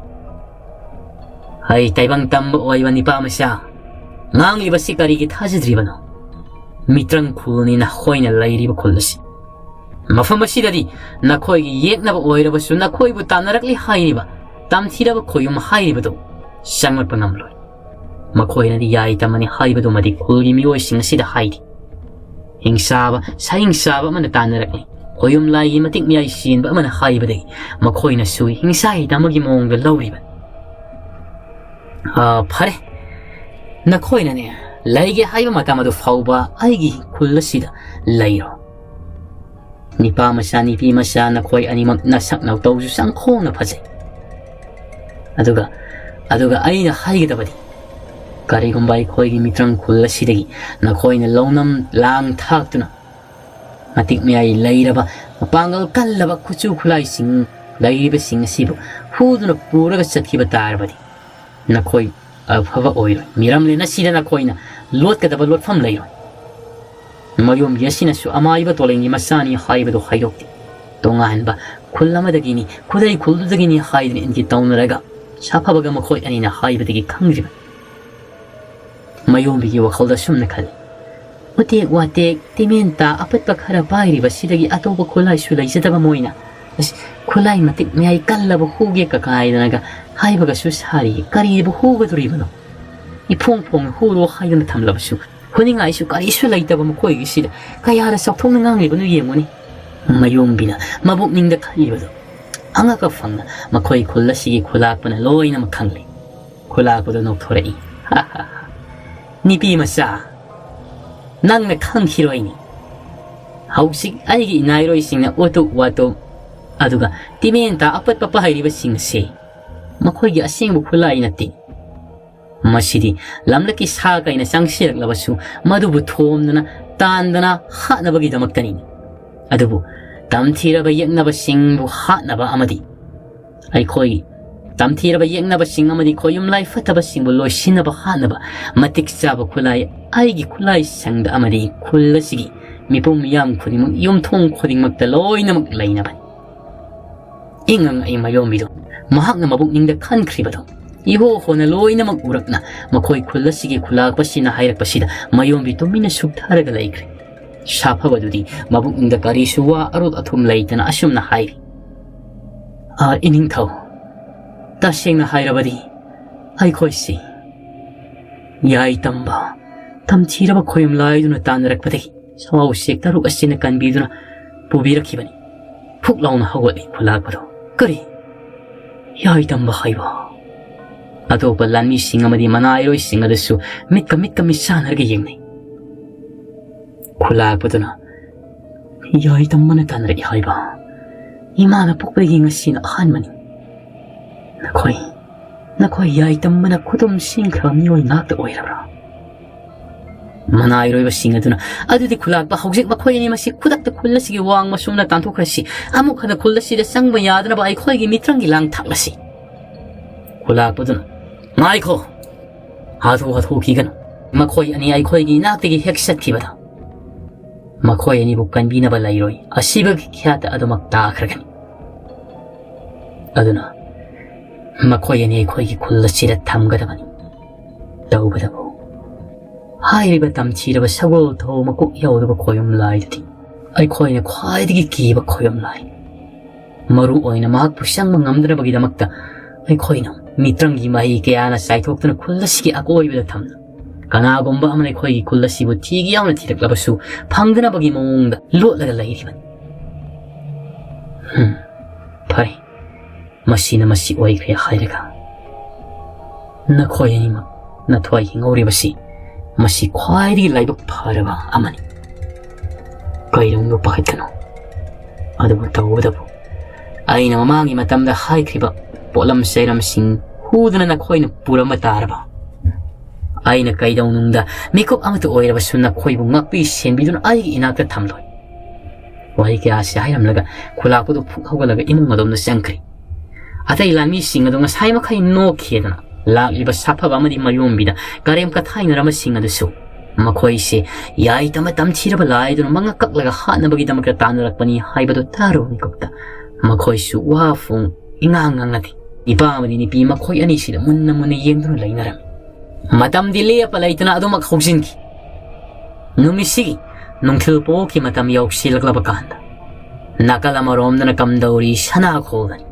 "ꯍꯩ ꯇꯥꯏꯕꯪ ꯇꯝꯕ ꯑꯣꯏꯕ ꯅꯤꯄꯥ ꯃꯆꯥ, ꯉꯥꯡꯂꯤꯕꯁꯤ ꯀꯔꯤꯒꯤ ꯊꯥꯖꯗ꯭ꯔꯤꯕꯅꯣ? ꯃꯤꯇ꯭ꯔꯪ ꯈꯨꯜꯅꯤ ꯅꯈꯣꯏꯅ ꯂꯩꯔꯤꯕ ꯈꯨꯜ ꯑꯁꯤ꯫ ꯃꯐꯝ ꯑꯁꯤꯗꯗꯤ ꯅꯈꯣꯏꯒꯤ ꯌꯦꯛꯅꯕ ꯑꯣꯏꯔꯕꯁꯨ ꯅꯈꯣꯏꯕꯨ ꯇꯥꯟꯅꯔꯛꯂꯤ ꯍꯥꯏꯔꯤꯕ ꯇꯝꯊꯤꯔꯕ ꯈꯣꯌꯨꯝ ꯍꯥꯏꯔꯤꯕꯗꯨ ꯆꯪꯂꯛꯄ ꯉꯝꯂꯣꯏ꯫ ꯃꯈꯣꯏꯅꯗꯤ ꯌꯥꯏ ꯇꯝꯃꯅꯤ ꯍꯥꯏꯕꯗꯨꯃꯗꯤ ꯈꯨꯜꯒꯤ ꯃꯤꯑꯣꯏꯁꯤꯡ ꯑꯁꯤꯗ ꯍꯥꯏꯔꯤ꯫ ꯍꯤꯡꯁꯥꯕ, ꯁꯥꯍꯤꯡꯁꯥꯕ ꯑꯃꯅ ꯇꯥꯟꯅꯔꯛꯂꯤ꯫ ꯈꯣꯌꯨꯝ ꯂꯥꯏꯒꯤ ꯃꯇꯤꯛ ꯃꯌꯥꯏ ꯁꯦꯟꯕ ꯑꯃꯅ ꯍꯥꯏꯕꯗꯒꯤ ꯃꯈꯣꯏꯅꯁꯨ ꯍꯤꯡꯁꯥ ꯍꯤꯗꯥꯃꯒꯤ ꯃꯑꯣꯡꯗ ꯂꯧꯔꯤꯕ꯫" "ꯑ, ꯐꯔꯦ꯫ ꯅꯈꯣꯏꯅꯅꯦ, ꯂꯩꯒꯦ ꯍꯥꯏꯕ ꯃꯇꯝ ꯑꯗꯨ ꯐꯥꯎꯕ ꯑꯩꯒꯤ ꯈꯨꯜ ꯑꯁꯤꯗ ꯂꯩꯔꯣ꯫ ꯅꯤꯄꯥ ꯃꯆꯥ, ꯅꯤꯄꯤ ꯃꯆꯥ, ꯅꯈꯣꯏ ꯑꯅꯤꯃꯛ ꯅꯁꯛ ꯅꯇꯧꯁꯨ ꯆꯪꯈꯣꯡꯅ ꯐꯖꯩ꯫ ꯑꯗꯨꯒ, ꯑꯗꯨꯒ ꯑꯩꯅ ꯍꯥꯏꯒꯗꯕꯗꯤ, ꯀꯔꯤꯒꯨꯝꯕ ꯑꯩꯈꯣꯏꯒꯤ ꯃꯤꯇ꯭ꯔꯪ ꯈꯨꯜ ꯑꯁꯤꯗꯒꯤ ꯅꯈꯣꯏꯅ ꯂꯧꯅꯝ ꯂꯥꯡ ꯊꯥꯛꯇꯨꯅ ꯃꯇꯤꯛ ꯃꯌꯥꯏ ꯂꯩꯔꯕ, ꯃꯄꯥꯡꯒꯜ ꯀꯜꯂꯕ ꯈꯨꯠꯁꯨ ꯈꯨꯠꯂꯥꯏꯁꯤꯡ ꯂꯩꯔꯤꯕꯁꯤꯡ ꯑꯁꯤꯕꯨ ꯍꯨꯗꯨꯅ ꯄꯨꯔꯒ ꯆꯠꯈꯤꯕ ꯇꯥꯔꯕꯗꯤ, ꯅꯈꯣꯏ ꯑꯐꯕ ꯑꯣꯏꯔꯣꯏ꯫ ꯃꯤꯔꯝꯂꯦꯟ ꯑꯁꯤꯗ ꯅꯈꯣꯏꯅ ꯂꯣꯠꯀꯗꯕ ꯂꯣꯠꯐꯝ ꯂꯩꯔꯣꯏ꯫" ꯃꯌꯣꯝꯕꯤ ꯑꯁꯤꯅꯁꯨ ꯑꯃꯥꯏꯕ ꯇꯣꯂꯦꯟꯒꯤ ꯃꯆꯥꯅꯤ ꯍꯥꯏꯕꯗꯨ ꯍꯥꯏꯗꯣꯛꯇꯦ꯫ ꯇꯣꯉꯥꯟꯕ ꯈꯨꯜ ꯑꯃꯗꯒꯤꯅꯤ, ꯈꯨꯗꯩ ꯈꯨꯜꯗꯨꯗꯒꯤꯅꯤ ꯍꯥꯏꯗꯨꯅ ꯏꯟꯒꯤ ꯇꯧꯅꯔꯒ ꯁꯥꯐꯕꯒ ꯃꯈꯣꯏ ꯑꯅꯤꯅ ꯍꯥꯏꯕꯗꯒꯤ ꯈꯪꯗ꯭ꯔꯤꯕꯅꯤ꯫ ꯃꯌꯣꯝꯕꯤꯒꯤ ꯋꯥꯈꯜꯗ ꯑꯁꯨꯝꯅ ꯈꯜꯂꯤ, "ꯎꯇꯦꯛ ꯋꯥꯇꯦꯛ, ꯇꯤꯃꯦꯟꯇꯥ ꯑꯄꯠꯄ ꯈꯔ ꯄꯥꯏꯔꯤꯕꯁꯤꯗꯒꯤ ꯑꯇꯣꯞꯄ ꯈꯨꯠꯂꯥꯏꯁꯨ ꯂꯩꯖꯗꯕ ꯃꯣꯏꯅ꯫ ꯑꯁ, ꯈꯨꯠꯂꯥꯏ ꯃꯇꯤꯛ ꯃꯌꯥꯏ ꯀꯜꯂꯕ ꯍꯨꯒꯦ ꯀꯀꯥꯏꯗꯅꯒ ꯍꯥꯏꯕꯒꯁꯨ ꯁꯥꯔꯤ, ꯀꯔꯤꯕꯨ ꯍꯨꯒꯗꯣꯔꯤꯕꯅꯣ? ꯏꯐꯣꯡ ꯐꯣꯡꯅ ꯍꯨꯔꯣ ꯍꯥꯏꯗꯨꯅ ꯊꯝꯂꯕꯁꯨ ꯐꯨꯅꯤꯡꯉꯥꯏꯁꯨ ꯀꯔꯤꯁꯨ ꯂꯩꯇꯕ ꯃꯈꯣꯏꯒꯤꯁꯤꯗ ꯀꯌꯥꯗ ꯆꯥꯎꯊꯣꯛꯅ ꯉꯥꯡꯂꯤꯕꯅꯣ ꯌꯦꯡꯉꯨꯅꯦ꯫ ꯃꯌꯣꯝꯕꯤꯅ ꯃꯕꯨꯛꯅꯤꯡꯗ ꯈꯜꯂꯤꯕꯗꯣ ꯑꯉꯛꯄ ꯐꯪꯅ ꯃꯈꯣꯏ ꯈꯨꯜ ꯑꯁꯤꯒꯤ ꯈꯨꯂꯥꯛꯄꯅ ꯂꯣꯏꯅꯃꯛ ꯈꯪꯂꯤ꯫ ꯈꯨꯂꯥꯛꯄꯗꯣ ꯅꯣꯛꯊꯣꯔꯛꯏ꯫ "ꯅꯨꯄꯤ ꯃꯆꯥ, ꯅꯪꯅ ꯈꯪꯈꯤꯔꯣꯏꯅꯦ꯫ ꯍꯧꯖꯤꯛ ꯑꯩꯒꯤ ꯏꯅꯥꯏꯔꯣꯏꯁꯤꯡꯅ ꯎꯇꯨꯞ ꯋꯥꯇꯨꯞ, ꯑꯗꯨꯒ ꯇꯤꯃꯦꯟꯇꯥ ꯑꯄꯠꯄ ꯄꯥꯏꯔꯤꯕꯁꯤꯡ ꯑꯁꯤ ꯃꯈꯣꯏꯒꯤ ꯑꯁꯦꯡꯕ ꯈꯨꯠꯂꯥꯏ ꯅꯠꯇꯦ꯫ ꯃꯁꯤꯗꯤ ꯂꯝꯂꯛꯀꯤ ꯁꯥ ꯀꯩꯅ ꯆꯪꯁꯤꯜꯂꯛꯂꯕꯁꯨ ꯃꯗꯨꯕꯨ ꯊꯣꯝꯗꯅ ꯇꯥꯟꯗꯅ ꯍꯥꯠꯅꯕꯒꯤꯗꯃꯛꯇꯅꯤ꯫ ꯑꯗꯨꯕꯨ ꯇꯝꯊꯤꯔꯕ ꯌꯦꯛꯅꯕꯁꯤꯡꯕꯨ ꯍꯥꯠꯅꯕ ꯑꯃꯗꯤ ꯑꯩꯈꯣꯏꯒꯤ ꯇꯝꯊꯤꯔꯕ ꯌꯦꯛꯅꯕꯁꯤꯡ ꯑꯃꯗꯤ ꯈꯣꯌꯨꯝ ꯂꯥꯏ ꯐꯠꯇꯕꯁꯤꯡꯕꯨ ꯂꯣꯏꯁꯤꯟꯅꯕ ꯍꯥꯠꯅꯕ ꯃꯇꯤꯛ ꯆꯥꯕ ꯈꯨꯠꯂꯥꯏ ꯑꯩꯒꯤ ꯈꯨꯠꯂꯥꯏ ꯁꯪꯗ ꯑꯃꯗꯤ ꯈꯨꯜ ꯑꯁꯤꯒꯤ ꯃꯤꯄꯨꯝ ꯃꯤꯌꯥꯝ ꯈꯨꯗꯤꯡꯃꯛ, ꯌꯨꯝꯊꯣꯡ ꯈꯨꯗꯤꯡꯃꯛꯇ ꯂꯣꯏꯅꯃꯛ ꯂꯩꯅꯕꯅꯤ"꯫ ꯏꯪ ꯑꯉꯛꯏ ꯃꯌꯣꯝꯕꯤꯗꯣ ꯃꯍꯥꯛꯅ ꯃꯕꯨꯛꯅꯤꯡꯗ ꯈꯟꯈ꯭ꯔꯤꯕꯗꯣ ꯏꯍꯣ ꯍꯣꯅ ꯂꯣꯏꯅꯃꯛ ꯎꯔꯛꯅ ꯃꯈꯣꯏ ꯈꯨꯜ ꯑꯁꯤꯒꯤ ꯈꯨꯂꯥꯛꯄꯁꯤꯅ ꯍꯥꯏꯔꯛꯄꯁꯤꯗ ꯃꯌꯣꯝꯕꯤ ꯇꯨꯃꯤꯟꯅ ꯁꯨꯞꯊꯔꯒ ꯂꯩꯈ꯭ꯔꯦ꯫ ꯁꯥꯐꯕꯗꯨꯗꯤ ꯃꯕꯨꯛꯅꯤꯡꯗ ꯀꯔꯤꯁꯨ ꯋꯥ ꯑꯔꯣꯠ ꯑꯊꯨꯝ ꯂꯩꯇꯅ ꯑꯁꯨꯝꯅ ꯍꯥꯏꯔꯤ꯫ "ꯑꯥ, ꯏꯅꯤꯡꯊꯧ, ꯇꯁꯦꯡꯅ ꯍꯥꯏꯔꯕꯗꯤ ꯑꯩꯈꯣꯏꯁꯤ ꯌꯥꯏ ꯇꯝꯕ ꯇꯝꯊꯤꯔꯕ ꯈꯣꯌꯨꯝ ꯂꯥꯏꯗꯨꯅ ꯇꯥꯟꯅꯔꯛꯄꯗꯒꯤ ꯁꯥ ꯎꯆꯦꯛ ꯇꯔꯨꯛ ꯑꯁꯤꯅ ꯀꯟꯕꯤꯗꯨꯅ ꯄꯨꯕꯤꯔꯛꯈꯤꯕꯅꯤ"꯫ ꯐꯨꯛ ꯂꯥꯎꯅ ꯍꯧꯒꯠꯂꯤ ꯈꯨꯂꯥꯛꯄꯗꯣ꯫ "ꯀꯔꯤ? ꯌꯥꯏ ꯇꯝꯕ ꯍꯥꯏꯕ?" ꯑꯇꯣꯞꯄ ꯂꯥꯟꯃꯤꯁꯤꯡ ꯑꯃꯗꯤ ꯃꯅꯥꯏꯔꯣꯏꯁꯤꯡ ꯑꯗꯨꯁꯨ ꯃꯤꯠꯀ ꯃꯤꯠꯀ ꯃꯤꯠꯆꯥꯟꯅꯔꯒ ꯌꯦꯡꯅꯩ꯫ ꯈꯨꯂꯥꯛꯄꯗꯨꯅ, "ꯌꯥꯏ ꯇꯝꯕꯅ ꯇꯥꯟꯅꯔꯛꯏ ꯍꯥꯏꯕ? ꯏꯃꯥꯅ ꯄꯣꯛꯄꯗꯒꯤ ꯉꯁꯤꯅ ꯑꯍꯥꯟꯕꯅꯤ꯫ ꯅꯈꯣꯏ, ꯅꯈꯣꯏ ꯌꯥꯏ ꯇꯝꯕꯅ ꯈꯨꯗꯨꯝ ꯁꯤꯡꯈ꯭ꯔꯕ ꯃꯤꯑꯣꯏ ꯉꯥꯛꯇ ꯑꯣꯏꯔꯕ꯭ꯔꯥ?" ꯃꯅꯥꯏꯔꯣꯏꯕꯁꯤꯡ ꯑꯗꯨꯅ, "ꯑꯗꯨꯗꯤ ꯈꯨꯂꯥꯛꯄ, ꯍꯧꯖꯤꯛ ꯃꯈꯣꯏ ꯑꯅꯤꯃꯛꯁꯤ ꯈꯨꯗꯛꯇ ꯈꯨꯜ ꯑꯁꯤꯒꯤ ꯋꯥꯡꯃ ꯁꯣꯝꯗ ꯇꯥꯟꯊꯣꯛꯈ꯭ꯔꯁꯤ꯫ ꯑꯃꯨꯛ ꯍꯟꯅ ꯈꯨꯜ ꯑꯁꯤꯗ ꯆꯪꯕ ꯌꯥꯗꯅꯕ ꯑꯩꯈꯣꯏꯒꯤ ꯃꯤꯇ꯭ꯔꯪꯒꯤ ꯂꯥꯡ ꯊꯥꯛꯂꯁꯤ"꯫ ꯈꯨꯂꯥꯛꯄꯗꯨꯅ, "ꯉꯥꯏꯈꯣ! ꯍꯥꯊꯨ ꯍꯥꯊꯨꯈꯤꯒꯅꯨ꯫ ꯃꯈꯣꯏ ꯑꯅꯤ ꯑꯩꯈꯣꯏꯒꯤ ꯏꯅꯥꯛꯇꯒꯤ ꯍꯦꯛ ꯆꯠꯈꯤꯕꯗ ꯃꯈꯣꯏ ꯑꯅꯤꯕꯨ ꯀꯟꯕꯤꯅꯕ ꯂꯩꯔꯣꯏ꯫ ꯑꯁꯤꯕꯒꯤ ꯈ꯭ꯌꯥꯠꯇ ꯑꯗꯨꯃꯛ ꯇꯥꯈ꯭ꯔꯒꯅꯤ꯫ ꯑꯗꯨꯅ ꯃꯈꯣꯏ ꯑꯅꯤ ꯑꯩꯈꯣꯏꯒꯤ ꯈꯨꯜ ꯑꯁꯤꯗ ꯊꯝꯒꯗꯕꯅꯤ꯫ ꯇꯧꯕꯇꯕꯨ ꯍꯥꯏꯔꯤꯕ ꯇꯝꯊꯤꯔꯕ ꯁꯒꯣꯜ ꯊꯧ ꯃꯀꯣꯛ ꯌꯥꯎꯗꯕ ꯈꯣꯌꯨꯝ ꯂꯥꯏꯗꯨꯗꯤ ꯑꯩꯈꯣꯏꯅ ꯈ꯭ꯋꯥꯏꯗꯒꯤ ꯀꯤꯕ ꯈꯣꯌꯨꯝ ꯂꯥꯏꯅꯤ꯫ ꯃꯔꯨ ꯑꯣꯏꯅ ꯃꯍꯥꯛꯄꯨ ꯆꯪꯕ ꯉꯝꯗꯅꯕꯒꯤꯗꯃꯛꯇ ꯑꯩꯈꯣꯏꯅ ꯃꯤꯇ꯭ꯔꯪꯒꯤ ꯃꯍꯩ ꯀꯌꯥꯅ ꯆꯥꯏꯊꯣꯛꯇꯨꯅ ꯈꯨꯜ ꯑꯁꯤꯒꯤ ꯑꯀꯣꯏꯕꯗ ꯊꯝꯅ ꯀꯅꯥꯒꯨꯝꯕ ꯑꯃꯅ ꯑꯩꯈꯣꯏꯒꯤ ꯈꯨꯜ ꯑꯁꯤꯕꯨ ꯊꯤꯒꯦ ꯌꯥꯎꯅ ꯊꯤꯔꯛꯂꯕꯁꯨ ꯐꯪꯗꯅꯕꯒꯤ ꯃꯑꯣꯡꯗ ꯂꯣꯠꯂꯒ ꯂꯩꯔꯤꯕꯅꯤ꯫ ꯍꯝ, ꯐꯔꯦ, ꯃꯁꯤꯅ ꯃꯁꯤ ꯑꯣꯏꯈ꯭ꯔꯦ ꯍꯥꯏꯔꯒ ꯅꯈꯣꯏ ꯑꯅꯤꯃꯛ ꯅꯊ꯭ꯋꯥꯏ ꯍꯤꯡꯍꯧꯔꯤꯕꯁꯤ ꯃꯁꯤ ꯈ꯭ꯋꯥꯏꯗꯒꯤ ꯂꯥꯏꯕꯛ ꯐꯔꯕ ꯑꯃꯅꯤ꯫ ꯀꯩꯗꯧꯅꯨꯡꯗ ꯄꯥꯈꯠꯀꯅꯨ꯫ ꯑꯗꯨꯕꯨ ꯇꯧꯕꯇꯕꯨ ꯑꯩꯅ ꯃꯃꯥꯡꯒꯤ ꯃꯇꯝꯗ ꯍꯥꯏꯈ꯭ꯔꯤꯕ ꯄꯣꯠꯂꯝ ꯆꯩꯔꯝꯁꯤꯡ ꯍꯨꯗꯨꯅ ꯅꯈꯣꯏꯅ ꯄꯨꯔꯝꯕ ꯇꯥꯔꯕ? ꯑꯩꯅ ꯀꯩꯗꯧꯅꯨꯡꯗ ꯃꯤꯀꯨꯞ ꯑꯃꯠꯇ ꯑꯣꯏꯔꯕꯁꯨ ꯅꯈꯣꯏꯕꯨ ꯉꯥꯛꯄꯤ ꯁꯦꯟꯕꯤꯗꯨꯅ ꯑꯩꯒꯤ ꯏꯅꯥꯛꯇ ꯊꯝꯂꯣꯏ꯫ ꯋꯥꯍꯩ ꯀꯌꯥꯁꯤ ꯍꯥꯏꯔꯝꯂꯒ ꯈꯨꯂꯥꯛꯄꯗꯨ ꯐꯨꯛ ꯍꯧꯒꯠꯂꯒ ꯏꯃꯨꯡ ꯑꯗꯣꯝꯗ ꯆꯪꯈ꯭ꯔꯦ꯫ ꯑꯇꯩ ꯂꯥꯟꯃꯤꯁꯤꯡ ꯑꯗꯨ ꯉꯁꯥꯏ ꯃꯈꯩ ꯅꯣꯛꯈꯤꯗꯅ ꯂꯥꯛꯂꯤꯕ ꯁꯥꯐꯕ ꯑꯃꯗꯤ ꯃꯌꯣꯝꯕꯤꯗ ꯀꯔꯦꯝ ꯀꯊꯥꯏꯅꯔꯝꯕꯁꯤꯡ ꯑꯗꯨꯁꯨ ꯃꯈꯣꯏꯁꯦ ꯌꯥꯏꯇ ꯑꯃ ꯇꯝꯊꯤꯔꯕ ꯂꯥꯏꯗꯨꯅ ꯃꯉꯛ ꯀꯛꯂꯒ ꯍꯥꯠꯅꯕꯒꯤꯗꯃꯛꯇ ꯇꯥꯟꯅꯔꯛꯄꯅꯤ ꯍꯥꯏꯕꯗꯨ ꯇꯥꯔꯨꯕ ꯃꯤꯀꯨꯞꯇ ꯃꯈꯣꯏꯁꯨ ꯋꯥ ꯐꯣꯡ ꯏꯉꯥꯡ ꯉꯥꯡꯅꯗꯦ꯫ ꯅꯨꯄꯥ ꯑꯃꯗꯤ ꯅꯨꯄꯤ ꯃꯈꯣꯏ ꯑꯅꯤꯁꯤꯗ ꯃꯨꯟꯅ ꯃꯨꯟꯅ ꯌꯦꯡꯗꯨꯅ ꯂꯩꯅꯔꯝꯃꯤ꯫ ꯃꯇꯝꯗꯤ ꯂꯦꯞꯄ ꯂꯩꯇꯅ ꯑꯗꯨꯃꯛ ꯍꯧꯖꯤꯟꯈꯤ꯫ ꯅꯨꯃꯤꯠꯁꯤꯒꯤ ꯅꯨꯡꯊꯤꯜ ꯄꯣꯛꯀꯤ ꯃꯇꯝ ꯌꯧꯁꯤꯜꯂꯛꯂꯕ ꯀꯥꯟꯗ ꯅꯥꯀꯜ ꯑꯃꯔꯣꯝꯗꯅ ꯀꯝꯗꯧꯔꯤ ꯁꯅꯥ ꯈꯣꯜꯒꯅꯤ꯫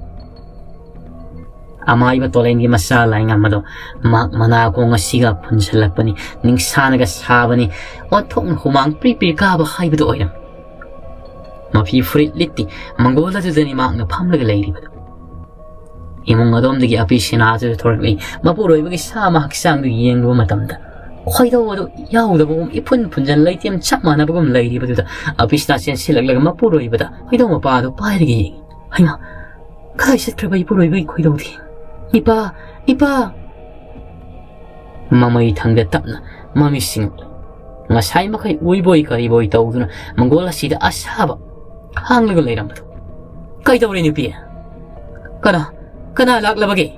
ꯑꯃꯥꯏꯕ ꯇꯣꯂꯦꯟꯒꯤ ꯃꯆꯥ ꯂꯥꯏꯉꯝ ꯑꯗꯣ ꯃꯍꯥꯛ ꯃꯅꯥꯀꯣꯡ ꯑꯁꯤꯒ ꯄꯨꯟꯁꯤꯜꯂꯛꯄꯅꯤ꯫ ꯅꯤꯡꯁꯥꯅꯒ ꯁꯥꯕꯅꯤ꯫ ꯑꯣꯟꯊꯣꯛꯅ ꯍꯨꯃꯥꯡ ꯄ꯭ꯔꯤ ꯄ꯭ꯔꯤ ꯀꯥꯕ ꯍꯥꯏꯕꯗꯨ ꯑꯣꯏꯔꯝꯃꯤ꯫ ꯃꯐꯤ ꯐꯨꯔꯤꯠ ꯂꯤꯠꯇꯤ ꯃꯪꯒꯣꯜ ꯑꯗꯨꯗꯅꯤ ꯃꯍꯥꯛꯅ ꯐꯝꯂꯒ ꯂꯩꯔꯤꯕꯗꯨ꯫ ꯏꯃꯨꯡ ꯑꯗꯣꯝꯗꯒꯤ ꯑꯄꯤ ꯁꯤꯅꯥꯁꯨ ꯊꯣꯔꯛꯂꯤ꯫ ꯃꯄꯨꯔꯣꯏꯕꯒꯤ ꯁꯥ ꯑꯃ ꯍꯛꯆꯥꯡꯗꯨ ꯌꯦꯡꯂꯨꯕ ꯃꯇꯝꯗ ꯈꯣꯏꯗꯧ ꯑꯗꯨ ꯌꯥꯎꯗꯕꯒꯨꯝ ꯏꯐꯨꯟ ꯐꯨꯟꯖꯟ ꯂꯩꯇꯦꯝ ꯆꯞ ꯃꯥꯟꯅꯕꯒꯨꯝ ꯂꯩꯔꯤꯕꯗꯨꯗ ꯑꯄꯤ ꯁꯤꯅꯥ ꯆꯦꯟꯁꯤꯜꯂꯛꯂꯒ ꯃꯄꯨꯔꯣꯏꯕꯗ ꯈꯣꯏꯗꯧ ꯃꯄꯥ ꯑꯗꯨ ꯄꯥꯏꯔꯒ ꯌꯦꯡꯉꯤ꯫ "ꯍꯩꯃꯥ, ꯀꯗꯥꯏ ꯆꯠꯈ꯭ꯔꯕ ꯏꯄꯨꯔꯣꯏꯕꯒꯤ ꯈꯣꯏꯗꯧꯗꯤ? ꯏꯄꯥ, ꯏꯄꯥ!" ꯃꯃꯩ ꯊꯪꯗ ꯇꯞꯅ ꯃꯃꯤꯠ ꯁꯤꯡꯂꯤ꯫ ꯉꯁꯥꯏ ꯃꯈꯩ ꯎꯏꯕꯣꯏ ꯀꯔꯤꯕꯣꯏ ꯇꯧꯗꯨꯅ ꯃꯪꯒꯣꯜ ꯑꯁꯤꯗ ꯑꯁꯥꯕ ꯈꯥꯡꯂꯒ ꯂꯩꯔꯝꯕꯗꯨ꯫ "ꯀꯩꯗꯧꯔꯦ ꯅꯨꯄꯤ? ꯀꯅꯥ, ꯀꯅꯥ ꯂꯥꯛꯂꯕꯒꯦ?"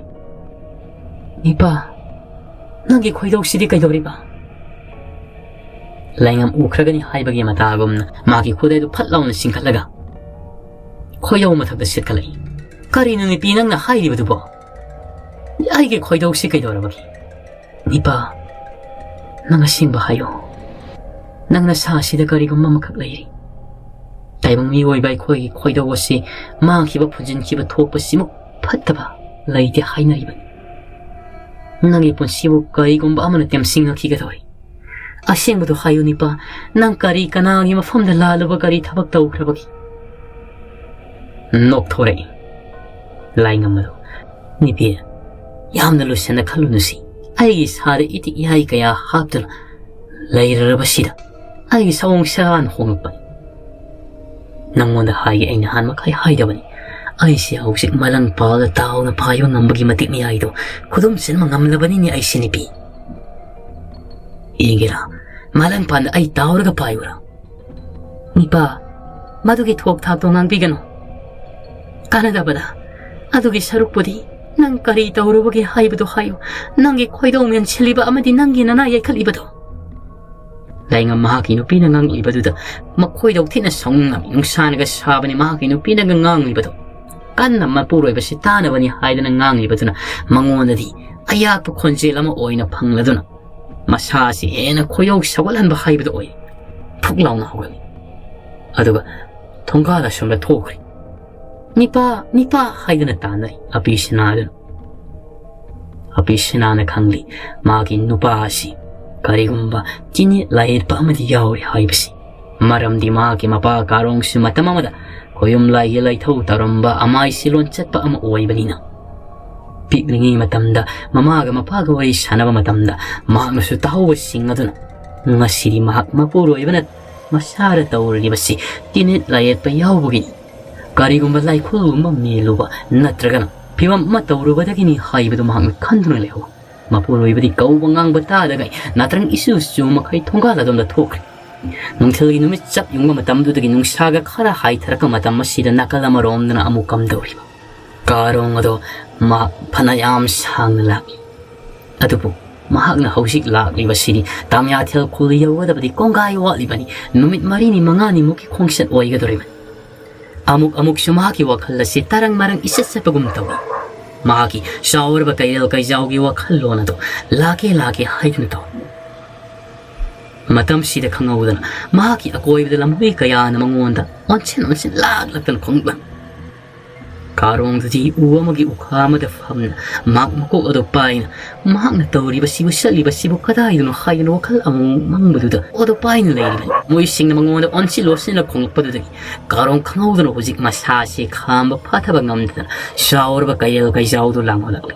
"ꯏꯄꯥ, ꯅꯪꯒꯤ ꯈꯣꯏꯗꯧꯁꯤꯗꯤ ꯀꯩꯗꯧꯔꯤꯕ?" ꯂꯥꯏꯉꯝ ꯎꯈ꯭ꯔꯒꯅꯤ ꯍꯥꯏꯕꯒꯤ ꯃꯇꯥꯒꯨꯝꯅ ꯃꯥꯒꯤ ꯈꯨꯗꯩꯗꯨ ꯐꯠ ꯂꯥꯎꯅ ꯆꯤꯡꯈꯠꯂꯒ ꯈꯣꯏꯗꯧ ꯃꯊꯛꯇ ꯁꯦꯠꯀꯠꯂꯛꯏ꯫ "ꯀꯔꯤꯅꯣ ꯅꯨꯄꯤ ꯅꯪꯅ ꯍꯥꯏꯔꯤꯕꯗꯨꯕꯣ? ꯑꯩꯒꯤ ꯈꯣꯏꯗꯧꯁꯤ ꯀꯩꯗꯧꯔꯕꯒꯦ?" "ꯏꯄꯥ, ꯅꯪ ꯑꯁꯦꯡꯕ ꯍꯥꯏꯌꯣ꯫ ꯅꯪ ꯅꯁꯥ ꯑꯁꯤꯗ ꯀꯔꯤꯒꯨꯝꯕ ꯑꯃꯈꯛ ꯂꯩꯔꯤ꯫ ꯇꯥꯏꯕꯪ ꯃꯤꯑꯣꯏꯕ ꯑꯩꯈꯣꯏꯒꯤ ꯈꯣꯏꯗꯧ ꯑꯁꯤ ꯃꯥꯡꯈꯤꯕ, ꯐꯨꯟꯖꯤꯟꯈꯤꯕ ꯊꯣꯛꯄꯁꯤꯃꯨꯛ ꯐꯠꯇꯕ ꯂꯩꯇꯦ ꯍꯥꯏꯅꯔꯤꯕꯅꯤ꯫ ꯅꯪꯒꯤ ꯄꯨꯟꯁꯤꯕꯨ ꯀꯔꯤꯒꯨꯝꯕ ꯑꯃꯅ ꯇꯦꯝꯁꯤꯡꯉꯛꯈꯤꯒꯗꯧꯔꯤ꯫ ꯑꯁꯦꯡꯕꯗꯨ ꯍꯥꯏꯌꯨ ꯅꯤꯄꯥ, ꯅꯪ ꯀꯔꯤ, ꯀꯅꯥꯒꯤ ꯃꯐꯝꯗ ꯂꯥꯜꯂꯨꯕ, ꯀꯔꯤ ꯊꯕꯛ ꯇꯧꯈ꯭ꯔꯕꯒꯦ? ꯅꯣꯛꯊꯣꯔꯛꯏ ꯂꯥꯏꯉꯝ ꯑꯗꯨ꯫ ꯅꯤꯄꯤ, ꯌꯥꯝꯅ ꯂꯨꯁꯟꯅ ꯈꯜꯂꯨꯅꯨꯁꯤ꯫ ꯑꯩꯒꯤ ꯏꯁꯥꯗ ꯏꯇꯤꯛ ꯏꯍꯥꯏ ꯀꯌꯥ ꯍꯥꯞꯇꯨꯅ ꯂꯩꯔꯔꯕꯁꯤꯗ ꯑꯩꯒꯤ ꯁꯑꯣꯡ ꯁꯥꯅ ꯍꯣꯡꯂꯛꯄꯅꯤ꯫ ꯅꯪꯉꯣꯟꯗ ꯍꯥꯏꯒꯦ, ꯑꯩ ꯅꯍꯥꯟ ꯃꯈꯩ ꯍꯥꯏꯗꯕꯅꯤ꯫ ꯑꯩꯁꯦ ꯍꯧꯖꯤꯛ ꯃꯂꯪ ꯄꯥꯜꯗ ꯇꯥꯎꯅ ꯄꯥꯏꯕ ꯉꯝꯕꯒꯤ ꯃꯇꯤꯛ ꯃꯌꯥꯏꯗꯣ ꯈꯨꯗꯨꯝ ꯆꯟꯕ ꯉꯝꯂꯕꯅꯤꯅꯦ ꯑꯩꯁꯦ ꯅꯤꯄꯤ꯫ ꯌꯦꯡꯒꯦꯔꯥ, ꯃꯂꯪ ꯄꯥꯟꯗ ꯑꯩ ꯇꯥꯎꯔꯒ ꯄꯥꯏꯌꯨꯔꯥ? ꯅꯤꯄꯥ, ꯃꯗꯨꯒꯤ ꯊꯣꯛ ꯊꯥꯛꯇꯣ ꯉꯥꯡꯕꯤꯒꯅꯨ꯫ ꯀꯥꯟꯅꯗꯕꯗ꯫ ꯑꯗꯨꯒꯤ ꯁꯔꯨꯛꯄꯨꯗꯤ ꯅꯪ ꯀꯔꯤ ꯇꯧꯔꯨꯕꯒꯦ ꯍꯥꯏꯕꯗꯨ ꯍꯥꯏꯌꯨ꯫ ꯅꯪꯒꯤ ꯈꯣꯏꯗꯧ ꯃꯦꯟꯁꯤꯜꯂꯤꯕ ꯑꯃꯗꯤ ꯅꯪꯒꯤ ꯅꯅꯥ ꯌꯩꯈꯠꯂꯤꯕꯗꯣ꯫ ꯂꯥꯏꯉꯝ ꯃꯍꯥꯛꯀꯤ ꯅꯨꯄꯤꯅ ꯉꯥꯡꯂꯤꯕꯗꯨꯗ ꯃꯈꯣꯏꯗꯧ ꯊꯤꯅ ꯁꯥꯎꯅꯤꯡꯂꯝꯃꯤ꯫ ꯅꯨꯡꯁꯥꯅꯒ ꯁꯥꯕꯅꯤ ꯃꯍꯥꯛꯀꯤ ꯅꯨꯄꯤꯅꯒ ꯉꯥꯡꯂꯤꯕꯗꯣ꯫ ꯀꯟꯅ ꯃꯄꯨꯔꯣꯏꯕꯁꯤ ꯇꯥꯅꯕꯅꯤ ꯍꯥꯏꯗꯅ ꯉꯥꯡꯂꯤꯕꯗꯨꯅ ꯃꯉꯣꯟꯗꯗꯤ ꯑꯌꯥꯛꯄ ꯈꯣꯟꯖꯦꯜ ꯑꯃ ꯑꯣꯏꯅ ꯐꯪꯂꯗꯨꯅ ꯃꯁꯥꯁꯤ ꯍꯦꯟꯅ ꯈꯣꯏꯗꯧ ꯁꯧꯒꯠꯍꯟꯕ ꯍꯥꯏꯕꯗꯨ ꯑꯣꯏ꯫ ꯐꯨꯛ ꯂꯥꯎꯅ ꯍꯧꯒꯠꯂꯤ꯫ ꯑꯗꯨꯒ ꯊꯣꯡꯒꯥꯜ ꯑꯁꯣꯝꯗ ꯊꯣꯛꯈ꯭ꯔꯦ꯫ "ꯅꯤꯄꯥ, ꯅꯤꯄꯥ" ꯍꯥꯏꯗꯨꯅ ꯇꯥꯟꯅꯔꯤ ꯑꯄꯤ ꯁꯅꯥꯗꯨꯅ꯫ ꯑꯄꯤ ꯁꯅꯥꯅ ꯈꯪꯂꯤ ꯃꯥꯒꯤ ꯅꯨꯄꯥ ꯑꯁꯤ ꯀꯔꯤꯒꯨꯝꯕ ꯇꯤꯟ ꯂꯥꯏꯌꯦꯠꯄ ꯑꯃꯗꯤ ꯌꯥꯎꯔꯤ ꯍꯥꯏꯕꯁꯤ꯫ ꯃꯔꯝꯗꯤ ꯃꯍꯥꯛꯀꯤ ꯃꯄꯥ ꯀꯥꯔꯣꯡꯁꯨ ꯃꯇꯝ ꯑꯃꯗ ꯈꯣꯌꯨꯝ ꯂꯥꯏꯒꯤ ꯂꯥꯏꯊꯧ ꯇꯧꯔꯝꯕ ꯑꯃꯥꯏ ꯁꯤꯂꯣꯟ ꯆꯠꯄ ꯑꯃ ꯑꯣꯏꯕꯅꯤꯅ꯫ ꯄꯤꯛꯂꯤꯉꯩ ꯃꯇꯝꯗ ꯃꯃꯥꯒ ꯃꯄꯥꯒ ꯋꯥꯔꯤ ꯁꯥꯟꯅꯕ ꯃꯇꯝꯗ ꯃꯍꯥꯛꯅꯁꯨ ꯇꯥꯍꯧꯕꯁꯤꯡ ꯑꯗꯨꯅ ꯉꯁꯤꯗꯤ ꯃꯍꯥꯛ ꯃꯄꯨꯔꯣꯏꯕꯅ ꯃꯁꯥꯗ ꯇꯧꯔꯤꯕꯁꯤ ꯇꯤꯟ ꯂꯥꯏꯌꯦꯠꯄ ꯌꯥꯎꯕꯒꯤꯅꯤ꯫ ꯀꯔꯤꯒꯨꯝꯕ ꯂꯥꯏꯈꯨꯜꯒꯨꯝꯕ ꯃꯦꯜꯂꯨꯕ ꯅꯠꯇ꯭ꯔꯒꯅ ꯐꯤꯕꯝ ꯑꯃ ꯇꯧꯔꯨꯕꯗꯒꯤꯅꯤ ꯍꯥꯏꯕꯗꯨ ꯃꯍꯥꯛꯅ ꯈꯟꯗꯨꯅ ꯂꯩꯍꯧ꯫ ꯃꯄꯨꯔꯣꯏꯕꯗꯤ ꯀꯧꯕ ꯉꯥꯡꯕ ꯇꯥꯗꯒꯩ ꯅꯥꯇ꯭ꯔꯪ ꯏꯆꯨ ꯆꯨ ꯃꯈꯩ ꯊꯣꯡꯒꯥꯜ ꯑꯗꯣꯝꯗ ꯊꯣꯛꯈ꯭ꯔꯦ꯫ ꯅꯨꯡꯊꯤꯜꯒꯤ ꯅꯨꯃꯤꯠ ꯆꯞ ꯌꯨꯡꯕ ꯃꯇꯝꯗꯨꯗꯒꯤ ꯅꯨꯡꯁꯥꯒ ꯈꯔ ꯍꯥꯏꯊꯔꯛꯄ ꯃꯇꯝ ꯑꯁꯤꯗ ꯅꯥꯀꯜ ꯑꯃꯔꯣꯝꯗꯅ ꯑꯃꯨꯛ ꯀꯝꯗꯧꯔꯤꯕ꯫ ꯀꯥꯔꯣꯡ ꯑꯗꯣ ꯃꯍꯥꯛ ꯐꯅ ꯌꯥꯝ ꯁꯥꯡꯅ ꯂꯥꯛꯂꯤ꯫ ꯑꯗꯨꯕꯨ ꯃꯍꯥꯛꯅ ꯍꯧꯖꯤꯛ ꯂꯥꯛꯂꯤꯕꯁꯤꯗꯤ ꯇꯥꯃꯤꯌꯥꯊꯦꯜ ꯈꯨꯜ ꯌꯧꯒꯗꯕꯗꯤ ꯀꯣꯡꯒꯥꯏ ꯋꯥꯠꯂꯤꯕꯅꯤ꯫ ꯅꯨꯃꯤꯠ ꯃꯔꯤꯅꯤ ꯃꯉꯥꯅꯤꯃꯨꯛꯀꯤ ꯈꯣꯡꯆꯠ ꯑꯣꯏꯒꯗꯧꯔꯤꯕꯅꯤ꯫ ꯑꯃꯨꯛ ꯑꯃꯨꯛꯁꯨ ꯃꯍꯥꯛꯀꯤ ꯋꯥꯈꯜ ꯑꯁꯤ ꯇꯔꯪ ꯃꯔꯪ ꯏꯆꯠ ꯆꯠꯄꯒꯨꯝ ꯇꯧꯏ꯫ ꯃꯍꯥꯛꯀꯤ ꯆꯥꯎꯔꯕ ꯀꯩꯔꯦꯜ ꯀꯩꯖꯥꯎꯒꯤ ꯋꯥꯈꯜꯂꯣꯟ ꯑꯗꯨ ꯂꯥꯛꯀꯦ ꯂꯥꯛꯀꯦ ꯍꯥꯏꯗꯨꯅ ꯇꯧꯏ꯫ ꯃꯇꯝꯁꯤꯗ ꯈꯪꯍꯧꯗꯅ ꯃꯍꯥꯛꯀꯤ ꯑꯀꯣꯏꯕꯗ ꯂꯝꯍꯨꯏ ꯀꯌꯥꯅ ꯃꯉꯣꯟꯗ ꯑꯣꯟꯁꯤꯟ ꯑꯣꯟꯁꯤꯟ ꯂꯥꯛꯂꯛꯇꯅ ꯈꯣꯡꯂꯛꯂꯝꯃꯤ꯫ ꯀꯥꯔꯣꯡꯗꯨꯗꯤ ꯎ ꯑꯃꯒꯤ ꯎꯈꯥ ꯑꯃꯗ ꯐꯝꯅ ꯃꯍꯥꯛ ꯃꯀꯣꯛ ꯑꯗꯨ ꯄꯥꯏꯅ, ꯃꯍꯥꯛꯅ ꯇꯧꯔꯤꯕꯁꯤꯕꯨ, ꯆꯠꯂꯤꯕꯁꯤꯕꯨ ꯀꯗꯥꯏꯗꯅꯣ ꯍꯥꯏꯗꯅ ꯋꯥꯈꯜ ꯑꯃꯨꯛ ꯃꯪꯕꯗꯨꯗ ꯑꯗꯨ ꯄꯥꯏꯅ ꯂꯩꯔꯤꯕꯅꯤ꯫ ꯃꯣꯏꯁꯤꯡꯅ ꯃꯉꯣꯟꯗ ꯑꯣꯟꯁꯤꯜ ꯑꯣꯟꯁꯤꯜꯂ ꯈꯣꯡꯂꯛꯄꯗꯨꯗꯒꯤ ꯀꯥꯔꯣꯡ ꯈꯪꯍꯧꯗꯅ ꯍꯧꯖꯤꯛ ꯃꯁꯥꯁꯤ ꯈꯥꯝꯕ ꯐꯥꯊꯕ ꯉꯝꯗꯗꯅ ꯆꯥꯎꯔꯕ ꯀꯩꯔꯦꯜ ꯀꯩꯖꯥꯎꯗꯨ ꯂꯥꯡꯑꯣꯜꯂꯛꯂꯤ꯫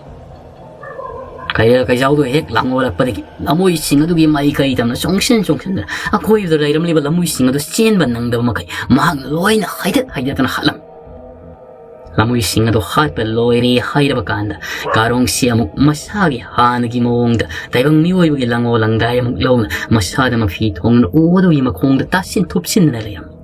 ꯀꯩꯔꯦꯜ ꯀꯩꯖꯥꯎꯗꯨ ꯍꯦꯛ ꯂꯥꯡꯑꯣꯜꯂꯛꯄꯗꯒꯤ ꯂꯝꯃꯣꯏꯁꯤꯡ ꯑꯗꯨꯒꯤ ꯃꯥꯏꯀꯩ ꯇꯝꯅ ꯆꯣꯡꯁꯤꯟ ꯆꯣꯡꯁꯤꯟꯗꯅ ꯑꯀꯣꯏꯕꯗ ꯂꯩꯔꯝꯂꯤꯕ ꯂꯝꯃꯣꯏꯁꯤꯡ ꯑꯗꯨ ꯆꯦꯟꯕ ꯅꯪꯗꯕ ꯃꯈꯩ ꯃꯍꯥꯛꯅ ꯂꯣꯏꯅ ꯍꯥꯏꯗꯠ ꯍꯥꯏꯗꯠꯇꯅ ꯍꯥꯠꯂꯝꯃꯤ꯫ ꯂꯝꯃꯣꯏꯁꯤꯡ ꯑꯗꯨ ꯍꯥꯠꯄ ꯂꯣꯏꯔꯦ ꯍꯥꯏꯔꯕ ꯀꯥꯟꯗ ꯀꯥꯔꯣꯡꯁꯤ ꯑꯃꯨꯛ ꯃꯁꯥꯒꯤ ꯍꯥꯟꯅꯒꯤ ꯃꯑꯣꯡꯗ ꯇꯥꯏꯕꯪ ꯃꯤꯑꯣꯏꯕꯒꯤ ꯂꯪꯉꯣ ꯂꯪꯗꯥꯏ ꯑꯃꯨꯛ ꯂꯧꯅ ꯃꯁꯥꯗ ꯃꯐꯤ ꯊꯣꯡꯅ ꯎ ꯑꯗꯨꯒꯤ ꯃꯈꯣꯡꯗ ꯇꯥꯁꯤꯟ ꯊꯨꯞꯁꯤꯟꯗꯅ ꯂꯩꯔꯝꯃꯤ꯫